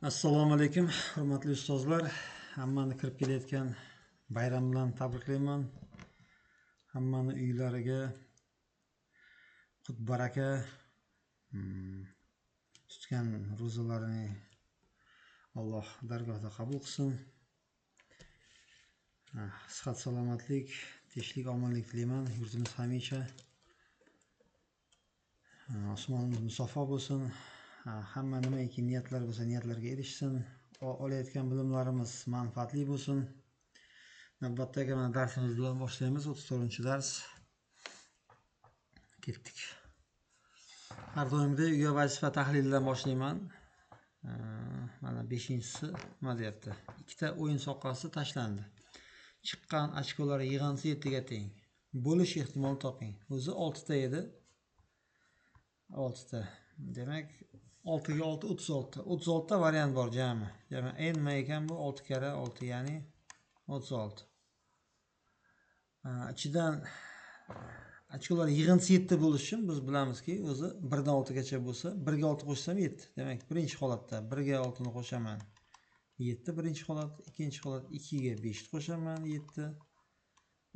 Assalomu alaykum, hurmatli ustozlar. Hammani kirib kelayotgan bayram bilan tabriklayman. Hammani uylariga qut baraka, tutgan ro'zalarini Alloh dargohida qabul qilsin. Sihat, salomatlik, tinchlik, omonlik tilayman. Yurtimiz hamisha osmonimiz musaffo bo'lsin. Hamma nimaiki niyatlar bo'lsa, niyatlarga erishsin. Olayotgan bilimlarimiz manfaatli bo'lsin. Navbatdagi mana darsimiz bilan boshlaymiz. 34-dars. Ketdik. Har doimgidek uyga vazifa tahlilidan boshlayman. Mana 5-inchisi nima deyapti? Ikkita o'yin soqasi tashlandi. Chiqqan ochkolar yig'indisi 7 ga teng. Bo'lish ehtimolini toping. O'zi 6 ta edi. 6 ta. Demak, 6 ga 6 36. 36 ta variant bor jami. Jami n nima ekan bu? 6 karra 6, ya'ni 36. Ichidan ochkolar yig'indisi 7 bo'lishi uchun biz bilamizki, o'zi 1 dan 6 gacha bo'lsa, 1 ga 6 qo'shsam 7. Demak, birinchi holatda 1 ga 6 ni qo'shaman 7 birinchi holat, ikkinchi holat 2 ga 5 ni qo'shaman 7.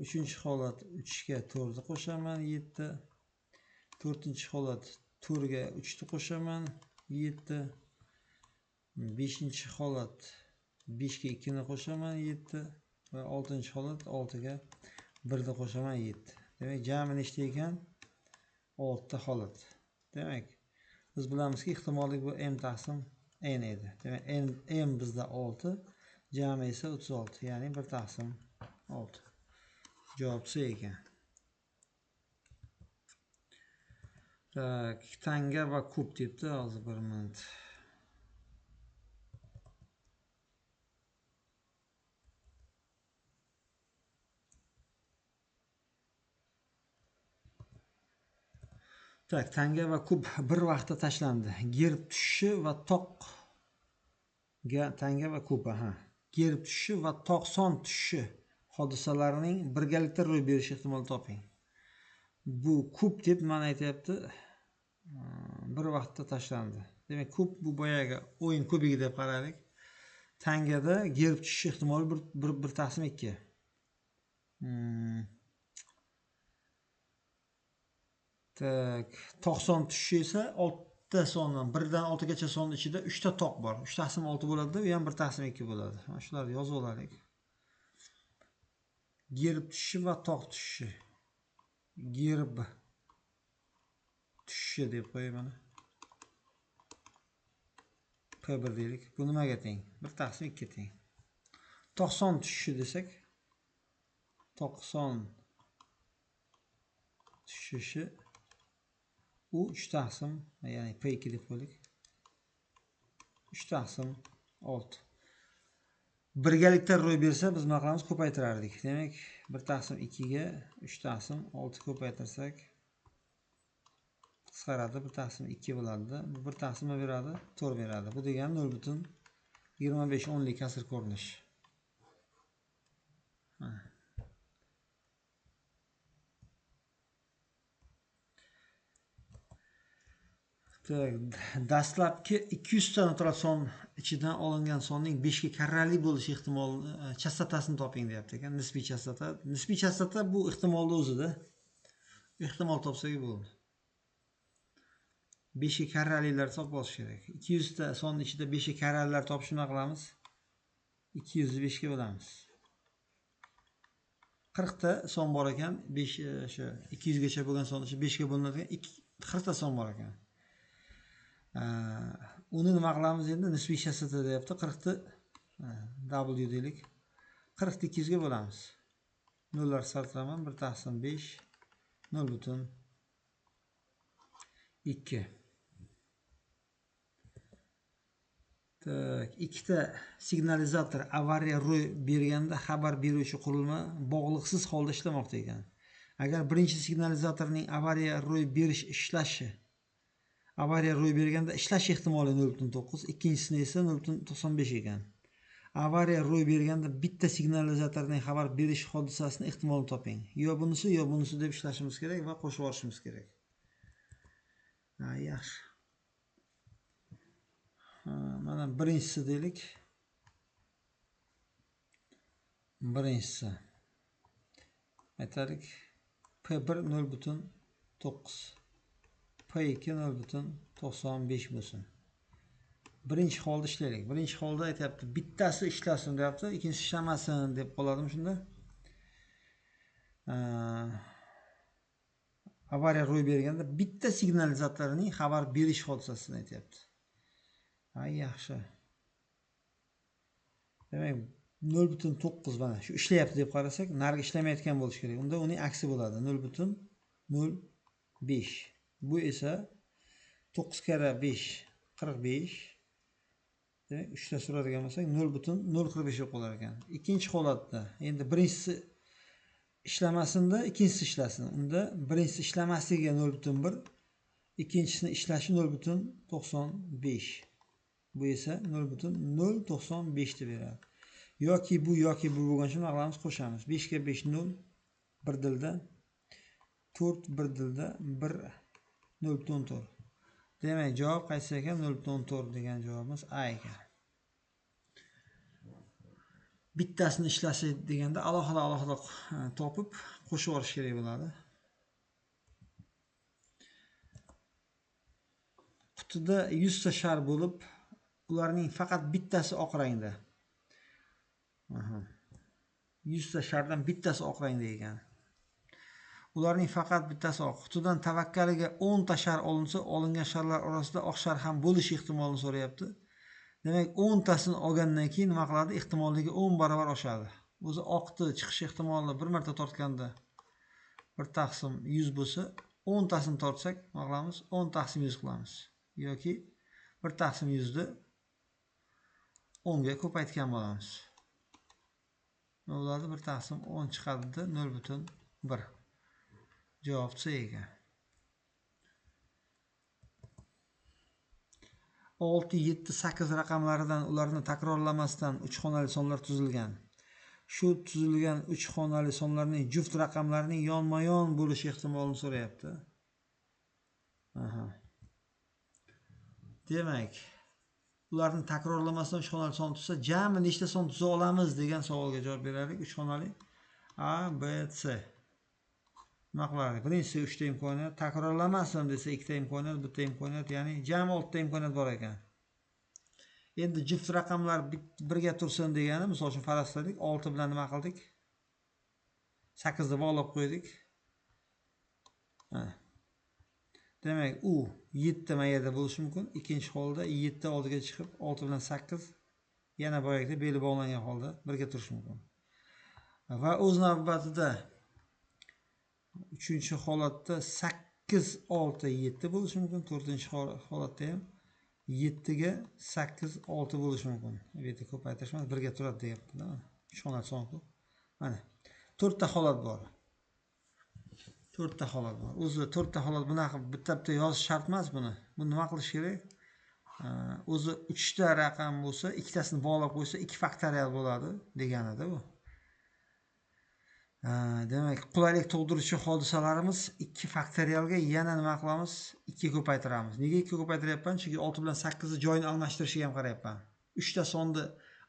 Uchinchi holat 3 ga 4 ni qo'shaman 7. To'rtinchi holat 4 ga 3 ni qo'shaman 7. Beshinchi holat 5 ga 2 ni qo'shaman 7 va oltinchi holat 6 ga 1 ni qo'shaman 7. Demak, jami nechta ekan? 6 ta holat. Demak, biz bilamizki, ehtimollik bu m taqsim n edi. Demak, m bizda 6, jami esa 36, ya'ni 1 taqsim 6. Javob C ekan. Tak, tanga va kub debdi. Hozir bir minut. Tak, tanga va kub bir vaqtda tashlandi. Gerb tushishi va toqga tanga va kub, aha. Gerb tushishi va toq son tushishi hodisalarining birgalikda ro'y berish ehtimolini toping. Bu kub deb nimani aytyapti? Bir vaqtda tashlandi. Demak, kub bu boyagi o'yin kubigi deb qaraylik. Tangada gerb tushish ehtimoli 1 taqsim 2. Tak, toq son tushishi esa 6 ta sondan 1 dan 6 gacha son ichida 3 ta toq bor. 3 taqsim 6 bo'ladi-da, u ham 1 taqsim 2 bo'ladi. Mana shularni yozib olaylik. Gerb tushishi va toq tushishi. Gerb tushishi deb qo'yay mana. P1 deylik. Bu nimaga teng? 1 taqsim 2 teng. Toq son tushishi desak, toq son tushishi u 3 taqsim, ya'ni P2 deb qo'ydik. 3 taqsim 6. Birgalikda ro'y bersa biz nima qilamiz? Ko'paytirardik. Demak, 1 taqsim 2 ga 3 taqsim 6 ko'paytirsak qisqaradi, 1 taqsim 2 bo'ladi. Bu 1 taqsim nima beradi? 4 beradi. Bu degani 0.25 o'nlik kasr ko'rinish. Dastlabki 200 ta natural son ichidan olingan sonning 5 ga karrali bo'lish ehtimoli chastotasini toping deyapti ekan. Nisbiy chastota. Nisbiy chastota bu ehtimolni o'zida. Ehtimol topsak bo'ldi. 5 ga karralilar topib olish kerak. 200 ta sonning ichida 5 ga karralilar topish nima qilamiz? 200 ni 5 ga bo'lamiz. 40 ta son bor ekan, 5 o'sha 200 gacha bo'lgan son ichida 5 ga bo'linadigan 40 ta son bor ekan. Uni nima qilamiz endi? Nisbiy chastota deyapti. 40 ni W deylik. 40 ni 200 ga bo'lamiz. Nollar sartiraman. 1 taqsim 5 0.2. Tak, ikkita signalizator avariya ro'y berganda xabar beruvchi qurilma bog'liqsiz holda ishlamoqda ekan. Agar birinchi signalizatorning avariya ro'y berish ishlashi avariya ro'y berganda ishlash ehtimoli 0.9, ikkinchisini esa 0.95 ekan. Avariya ro'y berganda bitta signalizatorning xabar berish hodisasini ehtimolini toping. Yo bunisi, yo bunisi deb ishlashimiz kerak va qo'shib yuborishimiz kerak. Ha, yaxshi. Mana birinchisi deylik. Birinchisi. Aytaylik P1 0.9, P2 0.95 bo'lsin. Birinchi holda ishlaylik. Birinchi holda aytyapti, bittasi ishlasin deyapti, ikkinchisi ishlamasin deb qoladimi shunda? Avariya ro'y berganda bitta signalizatorning xabar berish hodisasini aytyapti. Ha, yaxshi. Demak, 0.9 mana shu ishlayapti deb qarasak, narigi ishlamayotgan bo'lishi kerak. Unda uning aksi bo'ladi. 0.05. Bu esa 9 karra 5 45. Demak, 3 ta suradigan bo'lsak 0.045 bo'lib qolar ekan. Ikkinchi holatda endi birinchisi ishlamasinda, ikkinchisi ishlasin. Unda birinchisi ishlamasligiga 0.1, ikkinchisini ishlashi 0.95. Bu esa 0.095 deb beradi. Yoki bu yoki bu bo'lgan uchun nima qilamiz? Qo'shamiz. 5 ga 5 0, 1 dilda 4, 1 dilda 1 0.4. Demak, javob qaysi ekan? 0.4 degan javobimiz A ekan. Bittasini ishlashi deganda alohida alohida topib qo'shib olish kerak bo'ladi. Qutida 100 ta shar bo'lib, ularning faqat bittasi oq rangda. 100 ta shardan bittasi oq rangda ekan. Ularning faqat bittasi oq. Qutidan tavakkaliga 10 ta shar olinsa, olingan sharlar orasida oq shar ham bo'lish ehtimolini so'rayapti. Demak, 10 tasini olgandan keyin nima qiladi? Ehtimolligi 10 barobar oshadi. O'zi oqni chiqish ehtimoli bir marta tortganda 1 taqsim 100 bo'lsa, 10 tasini tortsak nima qilamiz? 10 taqsim 100 qilamiz. Yoki 1 taqsim 100 ni 10 ga ko'paytgan bo'lamiz. Nima bo'ladi? 1 taqsim 10 chiqadi, 0.1. Javob C ekan. 6, 7, 8 raqamlaridan ularni takrorlamasdan 3 xonali sonlar tuzilgan. Shu tuzilgan 3 xonali sonlarning juft raqamlarining yonma-yon bo'lish ehtimolini so'rayapti. Demak, ularni takrorlamasdan 3 xonali son tuzsa, jami nechta son tuza olamiz degan savolga javob beraylik. 3 xonali A, B, C. Nima qilardik? Birinchisi 3 ta imkoniyat, takrorlamasin desa 2 ta imkoniyat, bitta imkoniyat, ya'ni jami 6 ta imkoniyat bor ekan. Endi juft raqamlar birga tursin degani, misol uchun faraz qildik, 6 bilan nima qildik? 8 ni bog'lab qo'ydik. Demak, u 7 mana yerda bo'lishi mumkin. Ikkinchi holda 7 oldiga chiqib, 6 bilan 8 yana boyagida beli bog'langan holda birga turishi mumkin. Va o'z navbatida uchinchi holatda 8, 6, 7 bo'lishi mumkin. To'rtinchi holatda ham 7 ga 8, 6 bo'lishi mumkin. Bu yerda ko'paytirish emas, birga turadi deyapti-da. 3 xonali son-ku. Mana 4 ta holat bor. 4 ta holat bor. O'zi 4 ta holat bunaqa bitta-bitta yozish shart emas buni. Buni nima qilish kerak? O'zi 3 ta raqam bo'lsa, ikkitasini bog'lab qo'ysa 2 faktorial bo'ladi deganida bu. Demak, qulaylik tug'diruvchi hodisalarimiz 2 faktorialga yana nima qilamiz? 2 ko'paytiramiz. Nega 2 ko'paytiryapman? Chunki 6 bilan 8 ni joyini almashtirishiga ham qarayapman. 3 ta sonni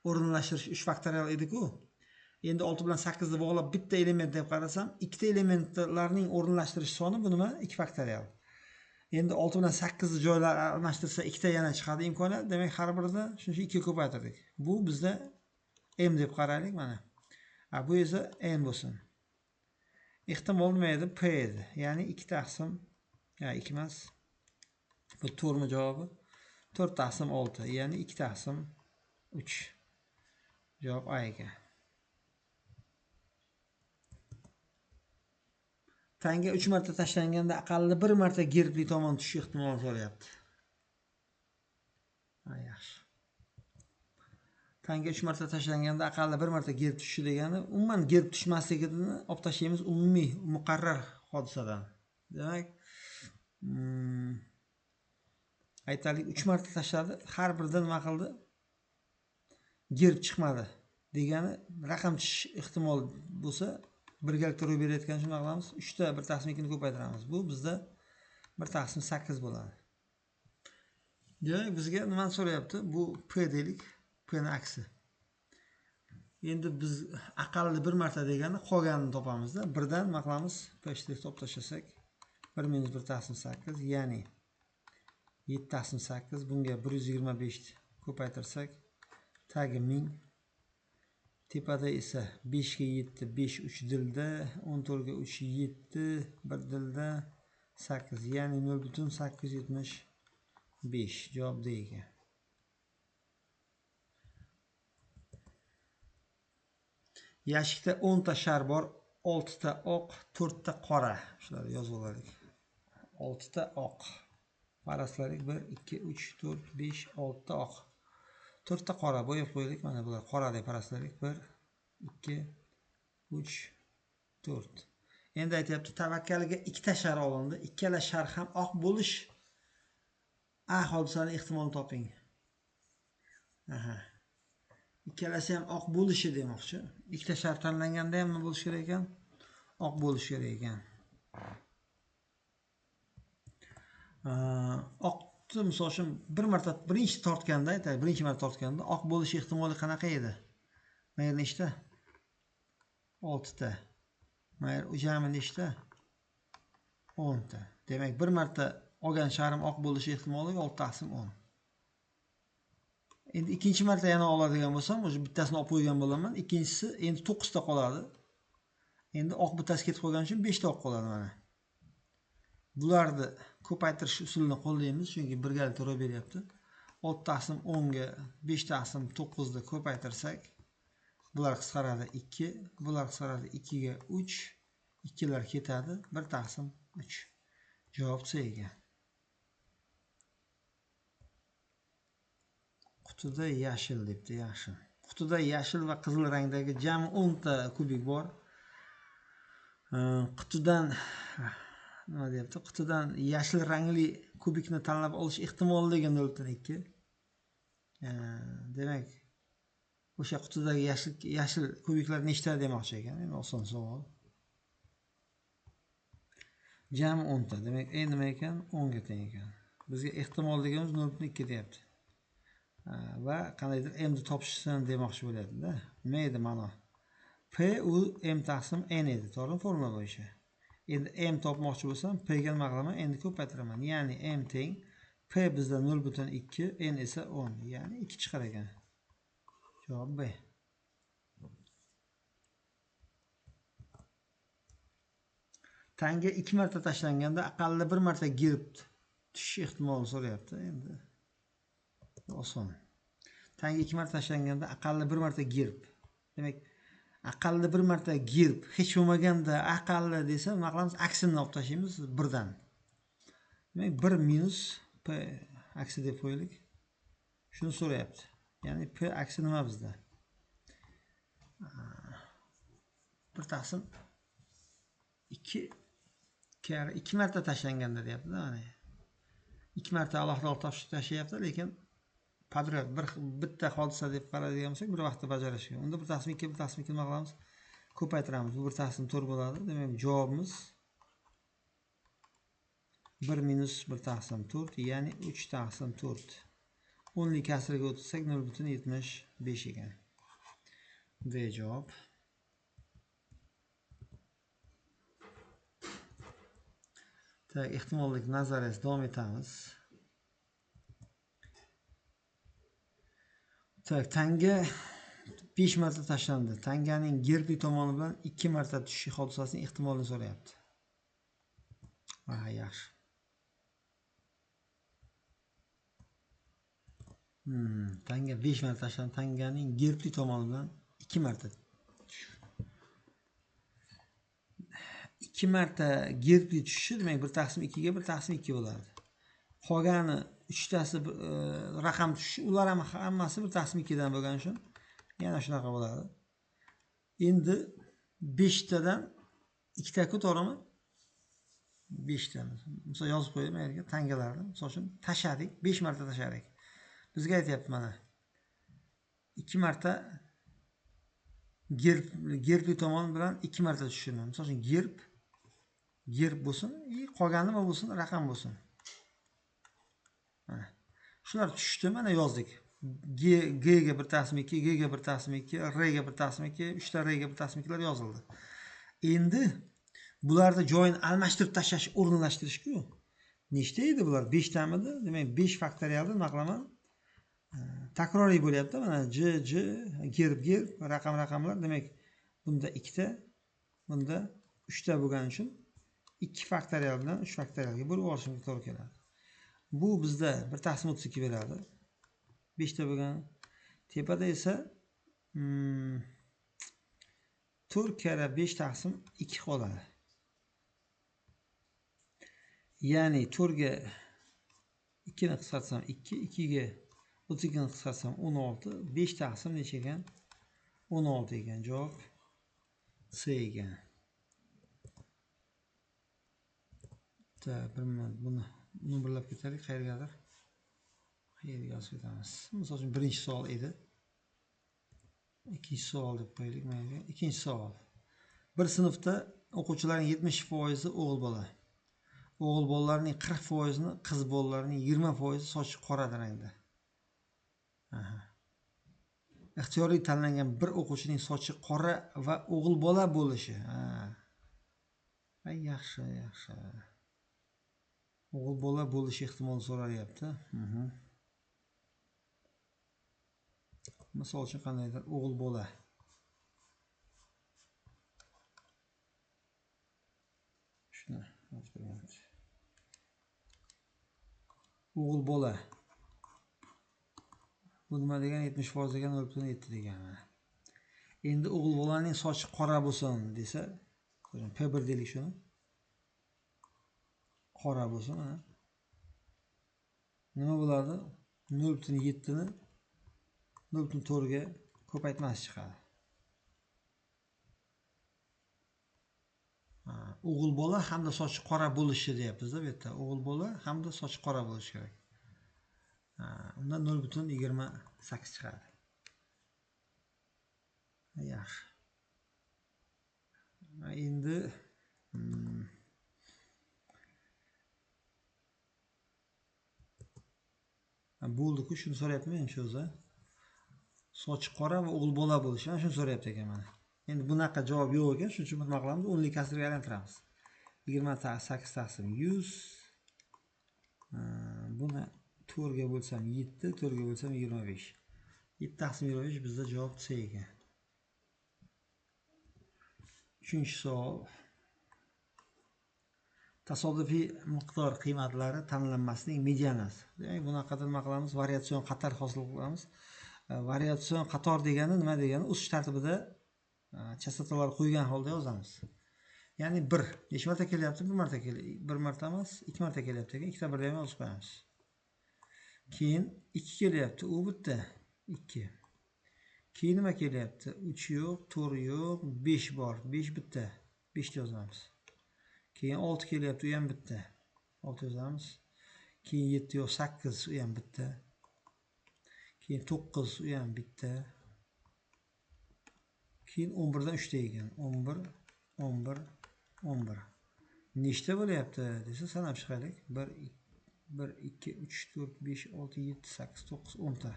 o'rinlashtirish 3 faktorial edi-ku. Endi 6 bilan 8 ni bog'lab bitta element deb qarasam, ikkita elementlarning o'rinlashtirish soni bu nima? 2 faktorial. Endi 6 bilan 8 ni joylar almashtirsa ikkita yana chiqadi imkoniyat. Demak, har birida shuncha 2 ko'paytirdik. Bu bizda m deb qaraylik mana. Bu esa n bo'lsin. Ehtimol nima edi? P edi. Ya'ni 2 taqsim, ya 2 emas. Bu to'rtmi javobi? 4 taqsim 6, ya'ni 2 taqsim 3. Javob A ekan. Tanga 3 marta tashlanganda aqalli 1 marta gerbli tomon tushish ehtimolini so'rayapti. Ha, yaxshi. Tanga 3 marta tashlanganda aqalli 1 marta gerb tushishi degani, umuman gerb tushmasligini olib tashlaymiz umumiy muqarrar hodisadan. Demak, aytaylik 3 marta tashladi, har birida nima qildi? Gerb chiqmadi degani raqam tushish ehtimol bo'lsa, birgalikda ro'y berayotgan shuni qilamiz. 3 ta 1 taqsim 2 ni ko'paytiramiz. Bu bizda 1 taqsim 8 bo'ladi. Demak, bizga nimani so'rayapti? Bu P deylik, P ni aksi. Endi biz aqalli bir marta degani qolganini topamizda. Birdan nima qilamiz? P shtrix topib tashlasak, 1 minus 1 taqsim 8, ya'ni 7 taqsim 8, bunga 125 ni ko'paytirsak, tagi 1000. Tepada esa 5 ga 7, 5 3 dilda, 14 ga 3 7, 1 dilda 8, ya'ni 0.875 javob D ekan. Yashikda 10 ta shar bor, 6 ta oq, 4 ta qora. Shularni yozib olaylik. 6 ta oq. Faraslarlik 1 2 3 4 5 6 ta oq. 4 ta qora bo'yab qo'ydik. Mana bular qora deb faraslarlik 1 2 3 4. Endi aytayapti, tavakkaliga 2 ta shar olindi. Ikkala shar ham oq bo'lish A hodisaning ehtimolini toping. Aha. Ikkalasi ham oq bo'lishi demoqchi. Ikkita shar tanlanganda ham nima bo'lishi kerak ekan? Oq bo'lishi kerak ekan. Oqni misol uchun bir marta birinchi tortganda, aytaylik, birinchi marta tortganda oq bo'lishi ehtimoli qanaqa edi? Mana yer nechta? 6 ta. Mana yer jami nechta? 10 ta. Demak, bir marta olgan sharim oq bo'lishi ehtimoli 6 taqsim 10. Endi ikkinchi marta yana oladigan bo'lsam, o'sha bittasini olib qo'ygan bo'laman. Ikkinchisi endi 9 ta qoladi. Endi oq bittasi ketib qolgani uchun 5 ta oq qoladi mana. Bularni ko'paytirish usulini qo'llaymiz, chunki birgalikda to'g'ri beryapti. 6 taqsim 10 ga 5 taqsim 9 ni ko'paytirsak, bular qisqaradi 2, bular qisqaradi 2 ga 3, ikkilar ketadi, 1 taqsim 3. Javob C ekan. Qutida yashil debdi, yashil. Qutida yashil va qizil rangdagi jami 10 ta kubik bor. Qutidan nima deyapti? Qutidan yashil rangli kubikni tanlab olish ehtimolligi 0.2. Demak, o'sha qutidagi yashil kubiklar nechta demoqchi ekan. Endi oson savol. Jami 10 ta. Demak, n nima ekan? 10 ga teng ekan. Bizga ehtimolligimiz 0.2 deyapti. Va qandaydir m ni topishsin demoqchi bo'lyapti-da. Nima edi ma'no? P u m taqsim n edi, to'g'rimi formula bo'yicha? Endi m topmoqchi bo'lsam, p ga nima qilaman? N ni ko'paytiraman. Ya'ni m teng p bizda 0.2, n esa 10, ya'ni 2 chiqar ekan. Javob B. Tanga 2 marta tashlanganda aqalli bir marta girib tushish ehtimolini so'rayapti. Endi oson. Tanga 2 marta tashlanganda aqalli bir marta girib. Demak, aqalli bir marta girib, hech bo'lmaganda aqalli desa, nima qilamiz? Aksini olib tashlaymiz birdan. Demak, 1 minus p aksi deb qo'yaylik. Shuni so'rayapti. Ya'ni p aksi nima bizda? 1 taqsim 2 karra 2 marta tashlanganda deyapti-da, mana. 2 marta alohida tashlayapti, lekin подряд bitta hodisa deb qaraydigan bo'lsak, bir vaqtda bajarish kerak. Unda 1 taqsim 2, 1 taqsim 2 nima qilamiz? Ko'paytiramiz. Bu 1 taqsim 4 bo'ladi. Demak, javobimiz 1 minus 1 taqsim 4, ya'ni 3 taqsim 4. O'nlik kasriga o'tsak 0.75 ekan. D javob. Tak, ehtimollik nazariyasi davom etamiz. Tak, tanga 5 marta tashlandi. Tanganing gerbli tomoni bilan 2 marta tushishi hodisasining ehtimolini so'rayapti. Ha, yaxshi. Tanga 5 marta tashlandi. Tanganing gerbli tomoni bilan 2 marta 2 marta gerbli tushishi, demak 1 taqsim 2 ga 1 taqsim 2 bo'ladi. Qolgani uchtasi raqam tushishi, ular ham hammasi 1 taqsim 2 dan bo'lgani uchun yana shunaqa bo'ladi. Endi 5 tadan 2 ta-ku, to'g'rimi? 5 ta. Misol yozib qo'yaylik mana yerga tangalarni. Misol uchun tashladik, 5 marta tashladik. Bizga aytayapti mana. 2 marta gerbli tomon bilan 2 marta tushirma. Misol uchun gerb bo'lsin, qolgani nima bo'lsin? Raqam bo'lsin. Mana. Shular tushdi, mana yozdik. G ga 1 taqsim 2, G ga 1 taqsim 2, R ga 1 taqsim 2, 3 ta R ga 1 taqsim 2 lar yozildi. Endi bularni joyini almashtirib tashlash, o'rinlashtirish-ku. Nechta edi bular? 5 tamidi? Demak, 5 faktorialni nima qilaman? Takroriy bo'lyapti. Mana J, J, gerb, gerb, raqam, raqamlar. Demak, bunda 2 ta, bunda 3 ta bo'lgani uchun 2 faktorial bilan 3 faktorialga bo'lib olishimga to'g'ri keladi. Bu bizda 1 taqsim 32 beradi. 5 ta bo'lgan. Tepada esa 4 karra 5 taqsim 2 qoladi. Ya'ni 4 ga 2 ni qisqartsam 2, 2 ga 32 ni qisqartsam 16, 5 taqsim necha ekan? 16 ekan. Javob C ekan. Bir minut buni nomerlab ketaylik, qayergadir. Qayerga yozib ketamiz. Misol uchun birinchi savol edi. Ikkinchi savol deb qo'yaylik mayli. Ikkinchi savol. Bir sinfda o'quvchilarning 70% o'g'il bola. O'g'il bolalarning 40%ni, qiz bolalarning 20% sochi qora rangda. Aha. Ixtiyoriy tanlangan bir o'quvchining sochi qora va o'g'il bola bo'lishi. Ha. Ay, yaxshi, yaxshi. O'g'il bola bo'lishi ehtimoli so'ralyapti. Misol uchun qandaydir o'g'il bola. Shuni o'g'il bola. Bu nima degani? 70% degan 0.7 degani. Endi o'g'il bolaning sochi qora bo'lsin desa, P1 deylik shuni. Qora bo'lsin, mana. Nima bo'ladi? 0.7 ni 0.4 ga ko'paytmasi chiqadi. O'g'il bola hamda sochi qora bo'lishi deyapmiz-da bu yerda. O'g'il bola hamda sochi qora bo'lishi kerak. Undan 0.28 chiqadi. Yaxshi. Endi bo'ldi-ku, shuni so'rayaptimi endi shu o'zi? Sochi qora va o'g'il bola bo'lishi, mana shuni so'rayapti ekan mana. Endi bunaqa javob yo'q ekan, shuning uchun nima qilamiz? O'nlik kasrga aylantiramiz. 28 taqsim 100. Buni 4 ga bo'lsam 7, 4 ga bo'lsam 25. 7 taqsim 25 bizda javob C ekan. Uchinchi savol. Tasodifiy miqdor qiymatlari tanlanmasining medianasi. Demak, bunaqada nima qilamiz? Variatsion qator hosil qilamiz. Variatsion qator degani nima degani? O'sish tartibida chastotalar qo'ygan holda yozamiz. Ya'ni 1 necha marta kelyapti? 1 marta kelyapti. 1 marta emas, 2 marta kelyapti ekan. 2 ta birni ham yozib qo'yamiz. Keyin 2 kelyapti, u bitta 2. Keyin nima kelyapti? 3 yo'q, 4 yo'q, 5 bor. 5 bitta. 5 yozamiz. Keyin 6 kelyapti, u ham bitta. 6 yozamiz. Keyin 7 yo'q, 8, u ham bitta. Keyin 9, u ham bitta. Keyin 11 dan 3 ta ekan. 11, 11, 11. Nechta bo'lyapti desa sanab chiqaylik. 1, 1, 2, 3, 4, 5, 6, 7, 8, 9, 10 ta.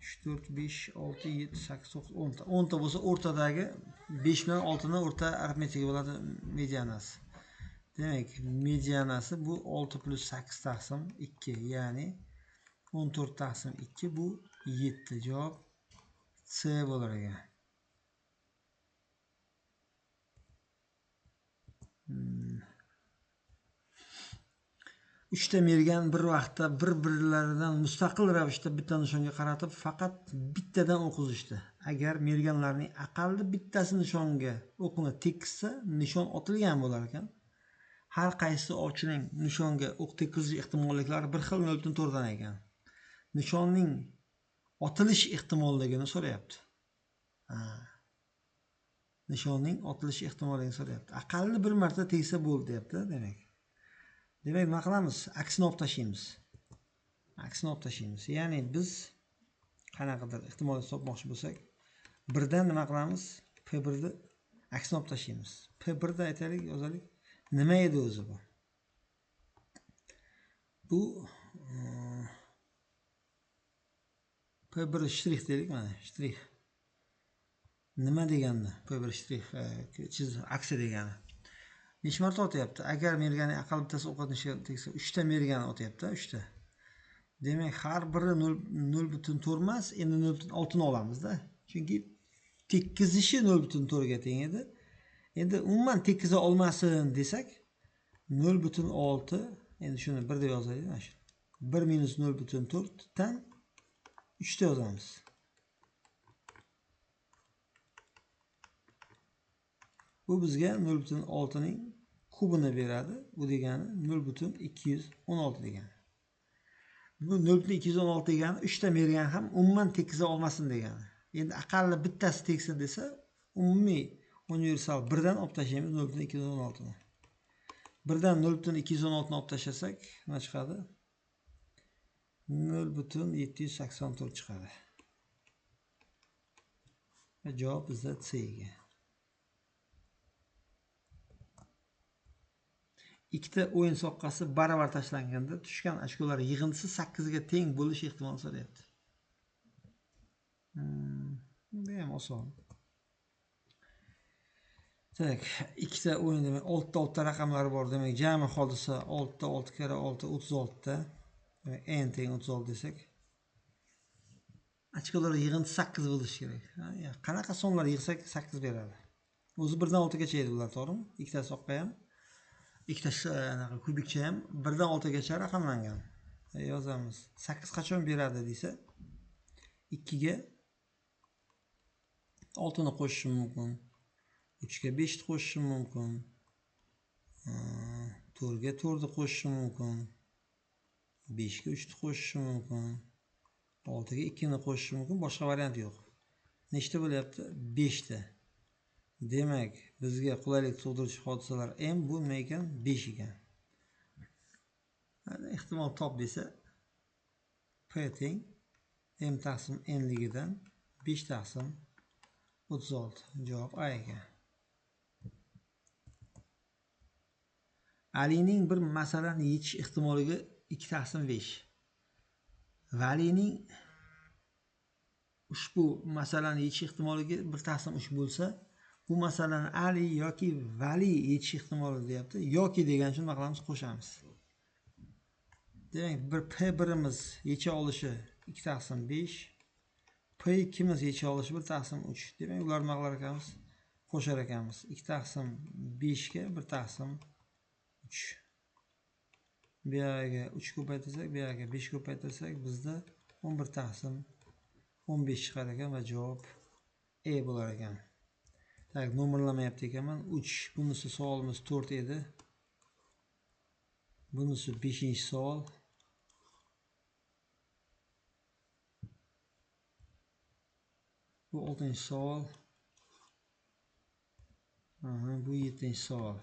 3, 4, 5, 6, 7, 8, 9, 10 ta. 10 ta bo'lsa o'rtadagi 5 bilan 6 ni o'rta arifmetiki bo'ladi medianasi. Demak, medianasi bu 6 plus 8 taqsim 2, ya'ni 14 taqsim 2 bu 7. Javob C bo'lar ekan. Uchta mergan bir vaqtda bir-birlaridan mustaqil ravishda bitta nishonga qaratib faqat bittadan o'q uzishdi. Agar merganlarning aqalli bittasi nishonga o'qni tekkizsa, nishon otilgan bo'lar ekan. Har qaysi ovchining nishonga o'q tekkizish ehtimolliklari bir xil 0.4 dan ekan. Nishonning otilish ehtimolligini so'rayapti. Nishonning otilish ehtimolligini so'rayapti. Aqalli bir marta tegsa bo'ldi deyapti, demak. Demak, nima qilamiz? Aksini olib tashlaymiz. Aksini olib tashlaymiz. Ya'ni biz qanaqadir ehtimolni topmoqchi bo'lsak, birdan nima qilamiz? P1 ni aksini olib tashlaymiz. P1 da aytaylik, yozaylik. Nima edi o'zi bu? Bu P1 shtrix deylik mana, shtrix. Nima degani? P1 shtrix aksi degani. Necha marta otyapti? Agar merganning aqal bittasi o'qqa tegsa, 3 ta mergan otyapti, 3 ta. Demak, har biri 0.4 emas, endi 0.6 ni olamizda. Chunki tekkizishi 0.4 ga teng edi. Endi umuman tekkiza olmasin desak, 0.6, endi shuni 1 deb yozaylik, mana shu. 1 minus 0.4 dan 3 ta yozamiz. Bu bizga 0.6 ning kubini beradi. Bu degani 0.216 degani. Bu 0.216 degani 3 ta mergan ham umuman tekkiza olmasin degani. Endi aqalli bittasi teksin desa, umumiy universal 1dan olib tashlaymiz 0.216 ni. 1dan 0.216 ni olib tashlasak, nima chiqadi? 0.784 chiqadi. Javob bizda C ga. Ikkita o'yin soqqasi baravar tashlanganda tushgan ochkolar yig'indisi 8 ga teng bo'lish ehtimoli so'rayapti. Bu ham oson. Tak, ikkita o'yin demak 6 ta 6 ta raqamlari bor, demak jami hodisa 6 ta 6 karra 6 36 ta. Demak n teng 36 desak, ochkolar yig'indisi 8 bo'lishi kerak. Qanaqa sonlar yig'sak 8 beradi. O'zi 1 dan 6 gacha edi bular, to'g'rimi? Ikkita soqqa ham, ikkita anaqa kubikcha ham 1 dan 6 gacha raqamlangan. Yozamiz. 8 qachon beradi desa, 2 ga 6 ni qo'shishim mumkin. 3 ga 5 ni qo'shishim mumkin. 4 ga 4 ni qo'shishim mumkin. 5 ga 3 ni qo'shishim mumkin. 6 ga 2 ni qo'shishim mumkin. Boshqa variant yo'q. Nechta bo'lyapti? 5 ta. Demak, bizga qulaylik tug'diruvchi hodisalar m bu nima ekan? 5 ekan. Ehtimol top desa, p teng m taqsim n ligidan 5 taqsim 36. Javob A ekan. Alining bir masalani yechish ehtimoligi 2 taqsim 5. Valining ushbu masalani yechish ehtimoligi 1 taqsim 3 bo'lsa, bu masalani Ali yoki Vali yechish ehtimoli deyapti. Yoki degan uchun nima qilamiz? Qo'shamiz. Demak, bir P1imiz yecha olishi 2 taqsim 5, P2imiz yecha olishi 1 taqsim 3. Demak, ular nima qilar ekanmiz? Qo'shar ekanmiz. 2 taqsim 5 ga 1 taqsim 3. Bu yerga 3 ko'paytirsak, bu yerga 5 ko'paytirsak, bizda 11 taqsim 15 chiqar ekan va javob E bo'lar ekan. Tak, nomerlamayapti ekanman. 3, bunisi savolimiz 4 edi. Bunisi 5-savol. Bu 6-savol. Bu 7-savol.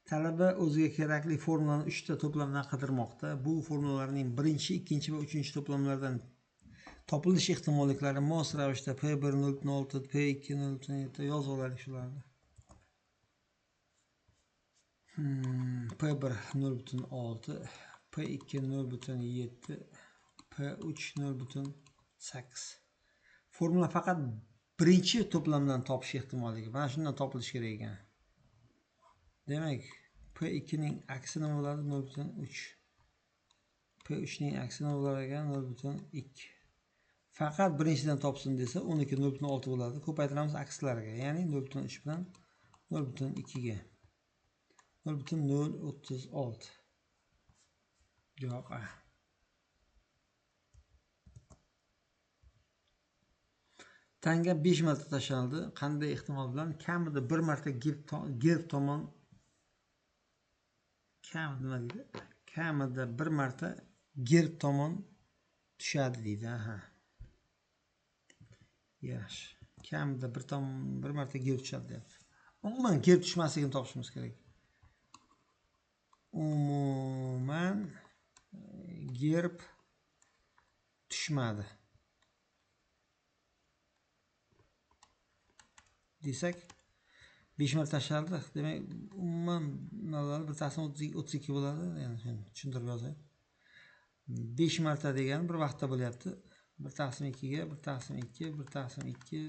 Talaba o'ziga kerakli formulani 3 ta to'plamdan qidirmoqda. Bu formulalarning 1-chi, 2-chi va 3-chi to'plamlardan topilish ehtimolliklari mos ravishda P1 0.6, P2 0.7 yozib olaylik shularni. P1 0.6, P2 0.7, P3 0.8. Formula faqat birinchi to'plamdan topish ehtimolligi. Mana shundan topilishi kerak ekan. Demak, P2 ning aksi nima bo'ladi? 0.3. P3 ning aksi nima bo'lar ekan? 0.2. Faqat birinchidan topsin desa 12 0.6 bo'ladi. Ko'paytiramiz akslariga, ya'ni 0.3 bilan 0.2 ga. 0.036. Javob A. Tanga 5 marta tashlandi. Qanday ehtimol bilan kamida bir marta gerb tomon kamida nima deydi? Kamida bir marta gerb tomon tushadi deydi. Aha. Yaxshi. Kamida bir marta gerb tushadi deyapti. Umuman gerb tushmasligini topishimiz kerak. Umuman gerb tushmadi desak, 5 marta tashlanadi. Demak, umuman nimalar 1 taqsim 32 bo'ladi. Ya'ni shuni tushuntirib yozay. 5 marta degani bir vaqtda bo'lyapti. 1 taqsim 2 ga 1 taqsim 2, 1 taqsim 2,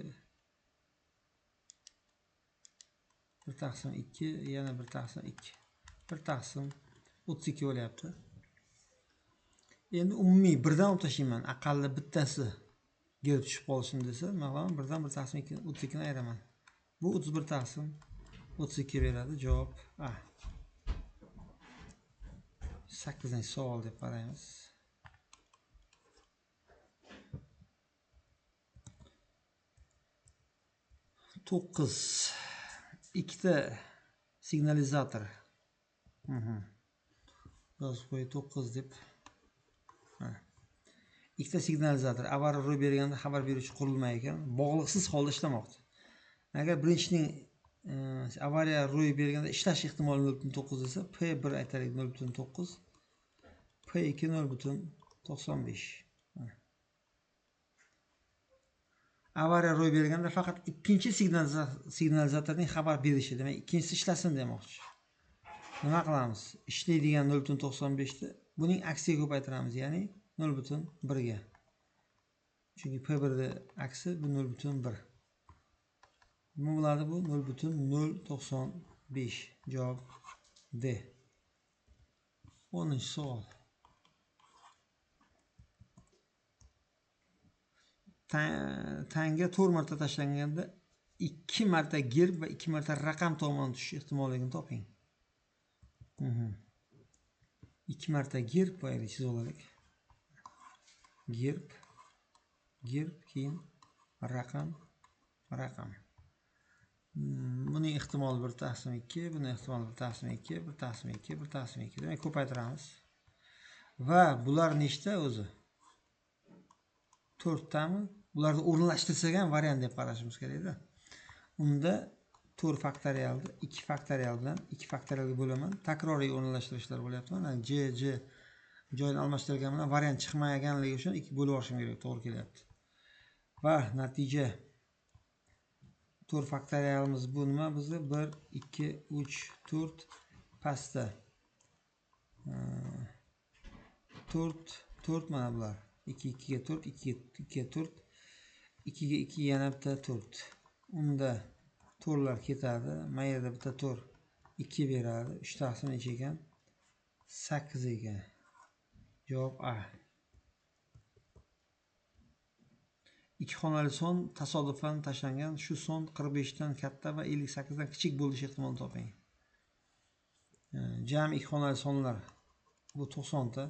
1 taqsim 2, yana 1 taqsim 2. 1 taqsim 32 bo'lyapti. Endi umumiy birdan olib tashlayman. Aqalli bittasi kelib tushib qolsin desa, nima qilaman? Birdan 1 taqsim 2 32 ni ayiraman. Bu 31 taqsim 32 beradi. Javob A. 8-savol deb qaraymiz. To'qqiz. Ikkita signalizator. Yozib qo'y 9 deb. Ikkita signalizator avariya ro'y berganda xabar beruvchi qurilma ekan, bog'liqsiz holda ishlamoqda. Agar birinchining avariya ro'y berganda ishlash ehtimoli 0.9 desa, P1 aytaylik 0.9, P2 0.95. Avariya ro'y berganda faqat ikkinchi signalizatorning xabar berishi, demak ikkinchisi ishlasin demoqchi. Nima qilamiz? Ishlaydigan 0.95 ni buning aksiga ko'paytiramiz, ya'ni 0.1 ga. Chunki P1 ni aksi bu 0.1. Nima bo'ladi bu? 0.095. Javob D. 10-savol. Tanga 4 marta tashlanganda 2 marta gerb va 2 marta raqam tomon tushish ehtimolligini toping. 2 marta gerb boyagi chizib olaylik. Gerb, gerb, keyin raqam, raqam. Buning ehtimoli 1 taqsim 2, buning ehtimoli 1 taqsim 2, 1 taqsim 2, 1 taqsim 2. Demak, ko'paytiramiz. Va bular nechta o'zi? 4 tami? Bularni o'rinlashtirsak ham variant deb qarashimiz kerakda. Unda 4 faktorialni 2 faktorial bilan 2 faktorialga bo'laman. Takroriy o'rinlashtirishlar bo'lyapti. Mana C, C joyini almashtirgan bilan variant chiqmaganligi uchun 2 bo'lib olishim kerak, to'g'ri kelyapti. Va natija 4 faktorialimiz bu nima bizda? 1 2 3 4 pastda 4 4 mana bular. 2 2 ga 4, 2 2 ga 4, 2 ga 2 yana bitta 4. Unda to'rtlar ketadi. Mana yerda bitta 4 2 beradi. 3 taqsim necha ekan? 8 ekan. Javob A. 2 xonali son tasodifan tashlangan. Shu son 45 dan katta va 58 dan kichik bo'lish ehtimolini toping. Jami 2 xonali sonlar bu 90 ta.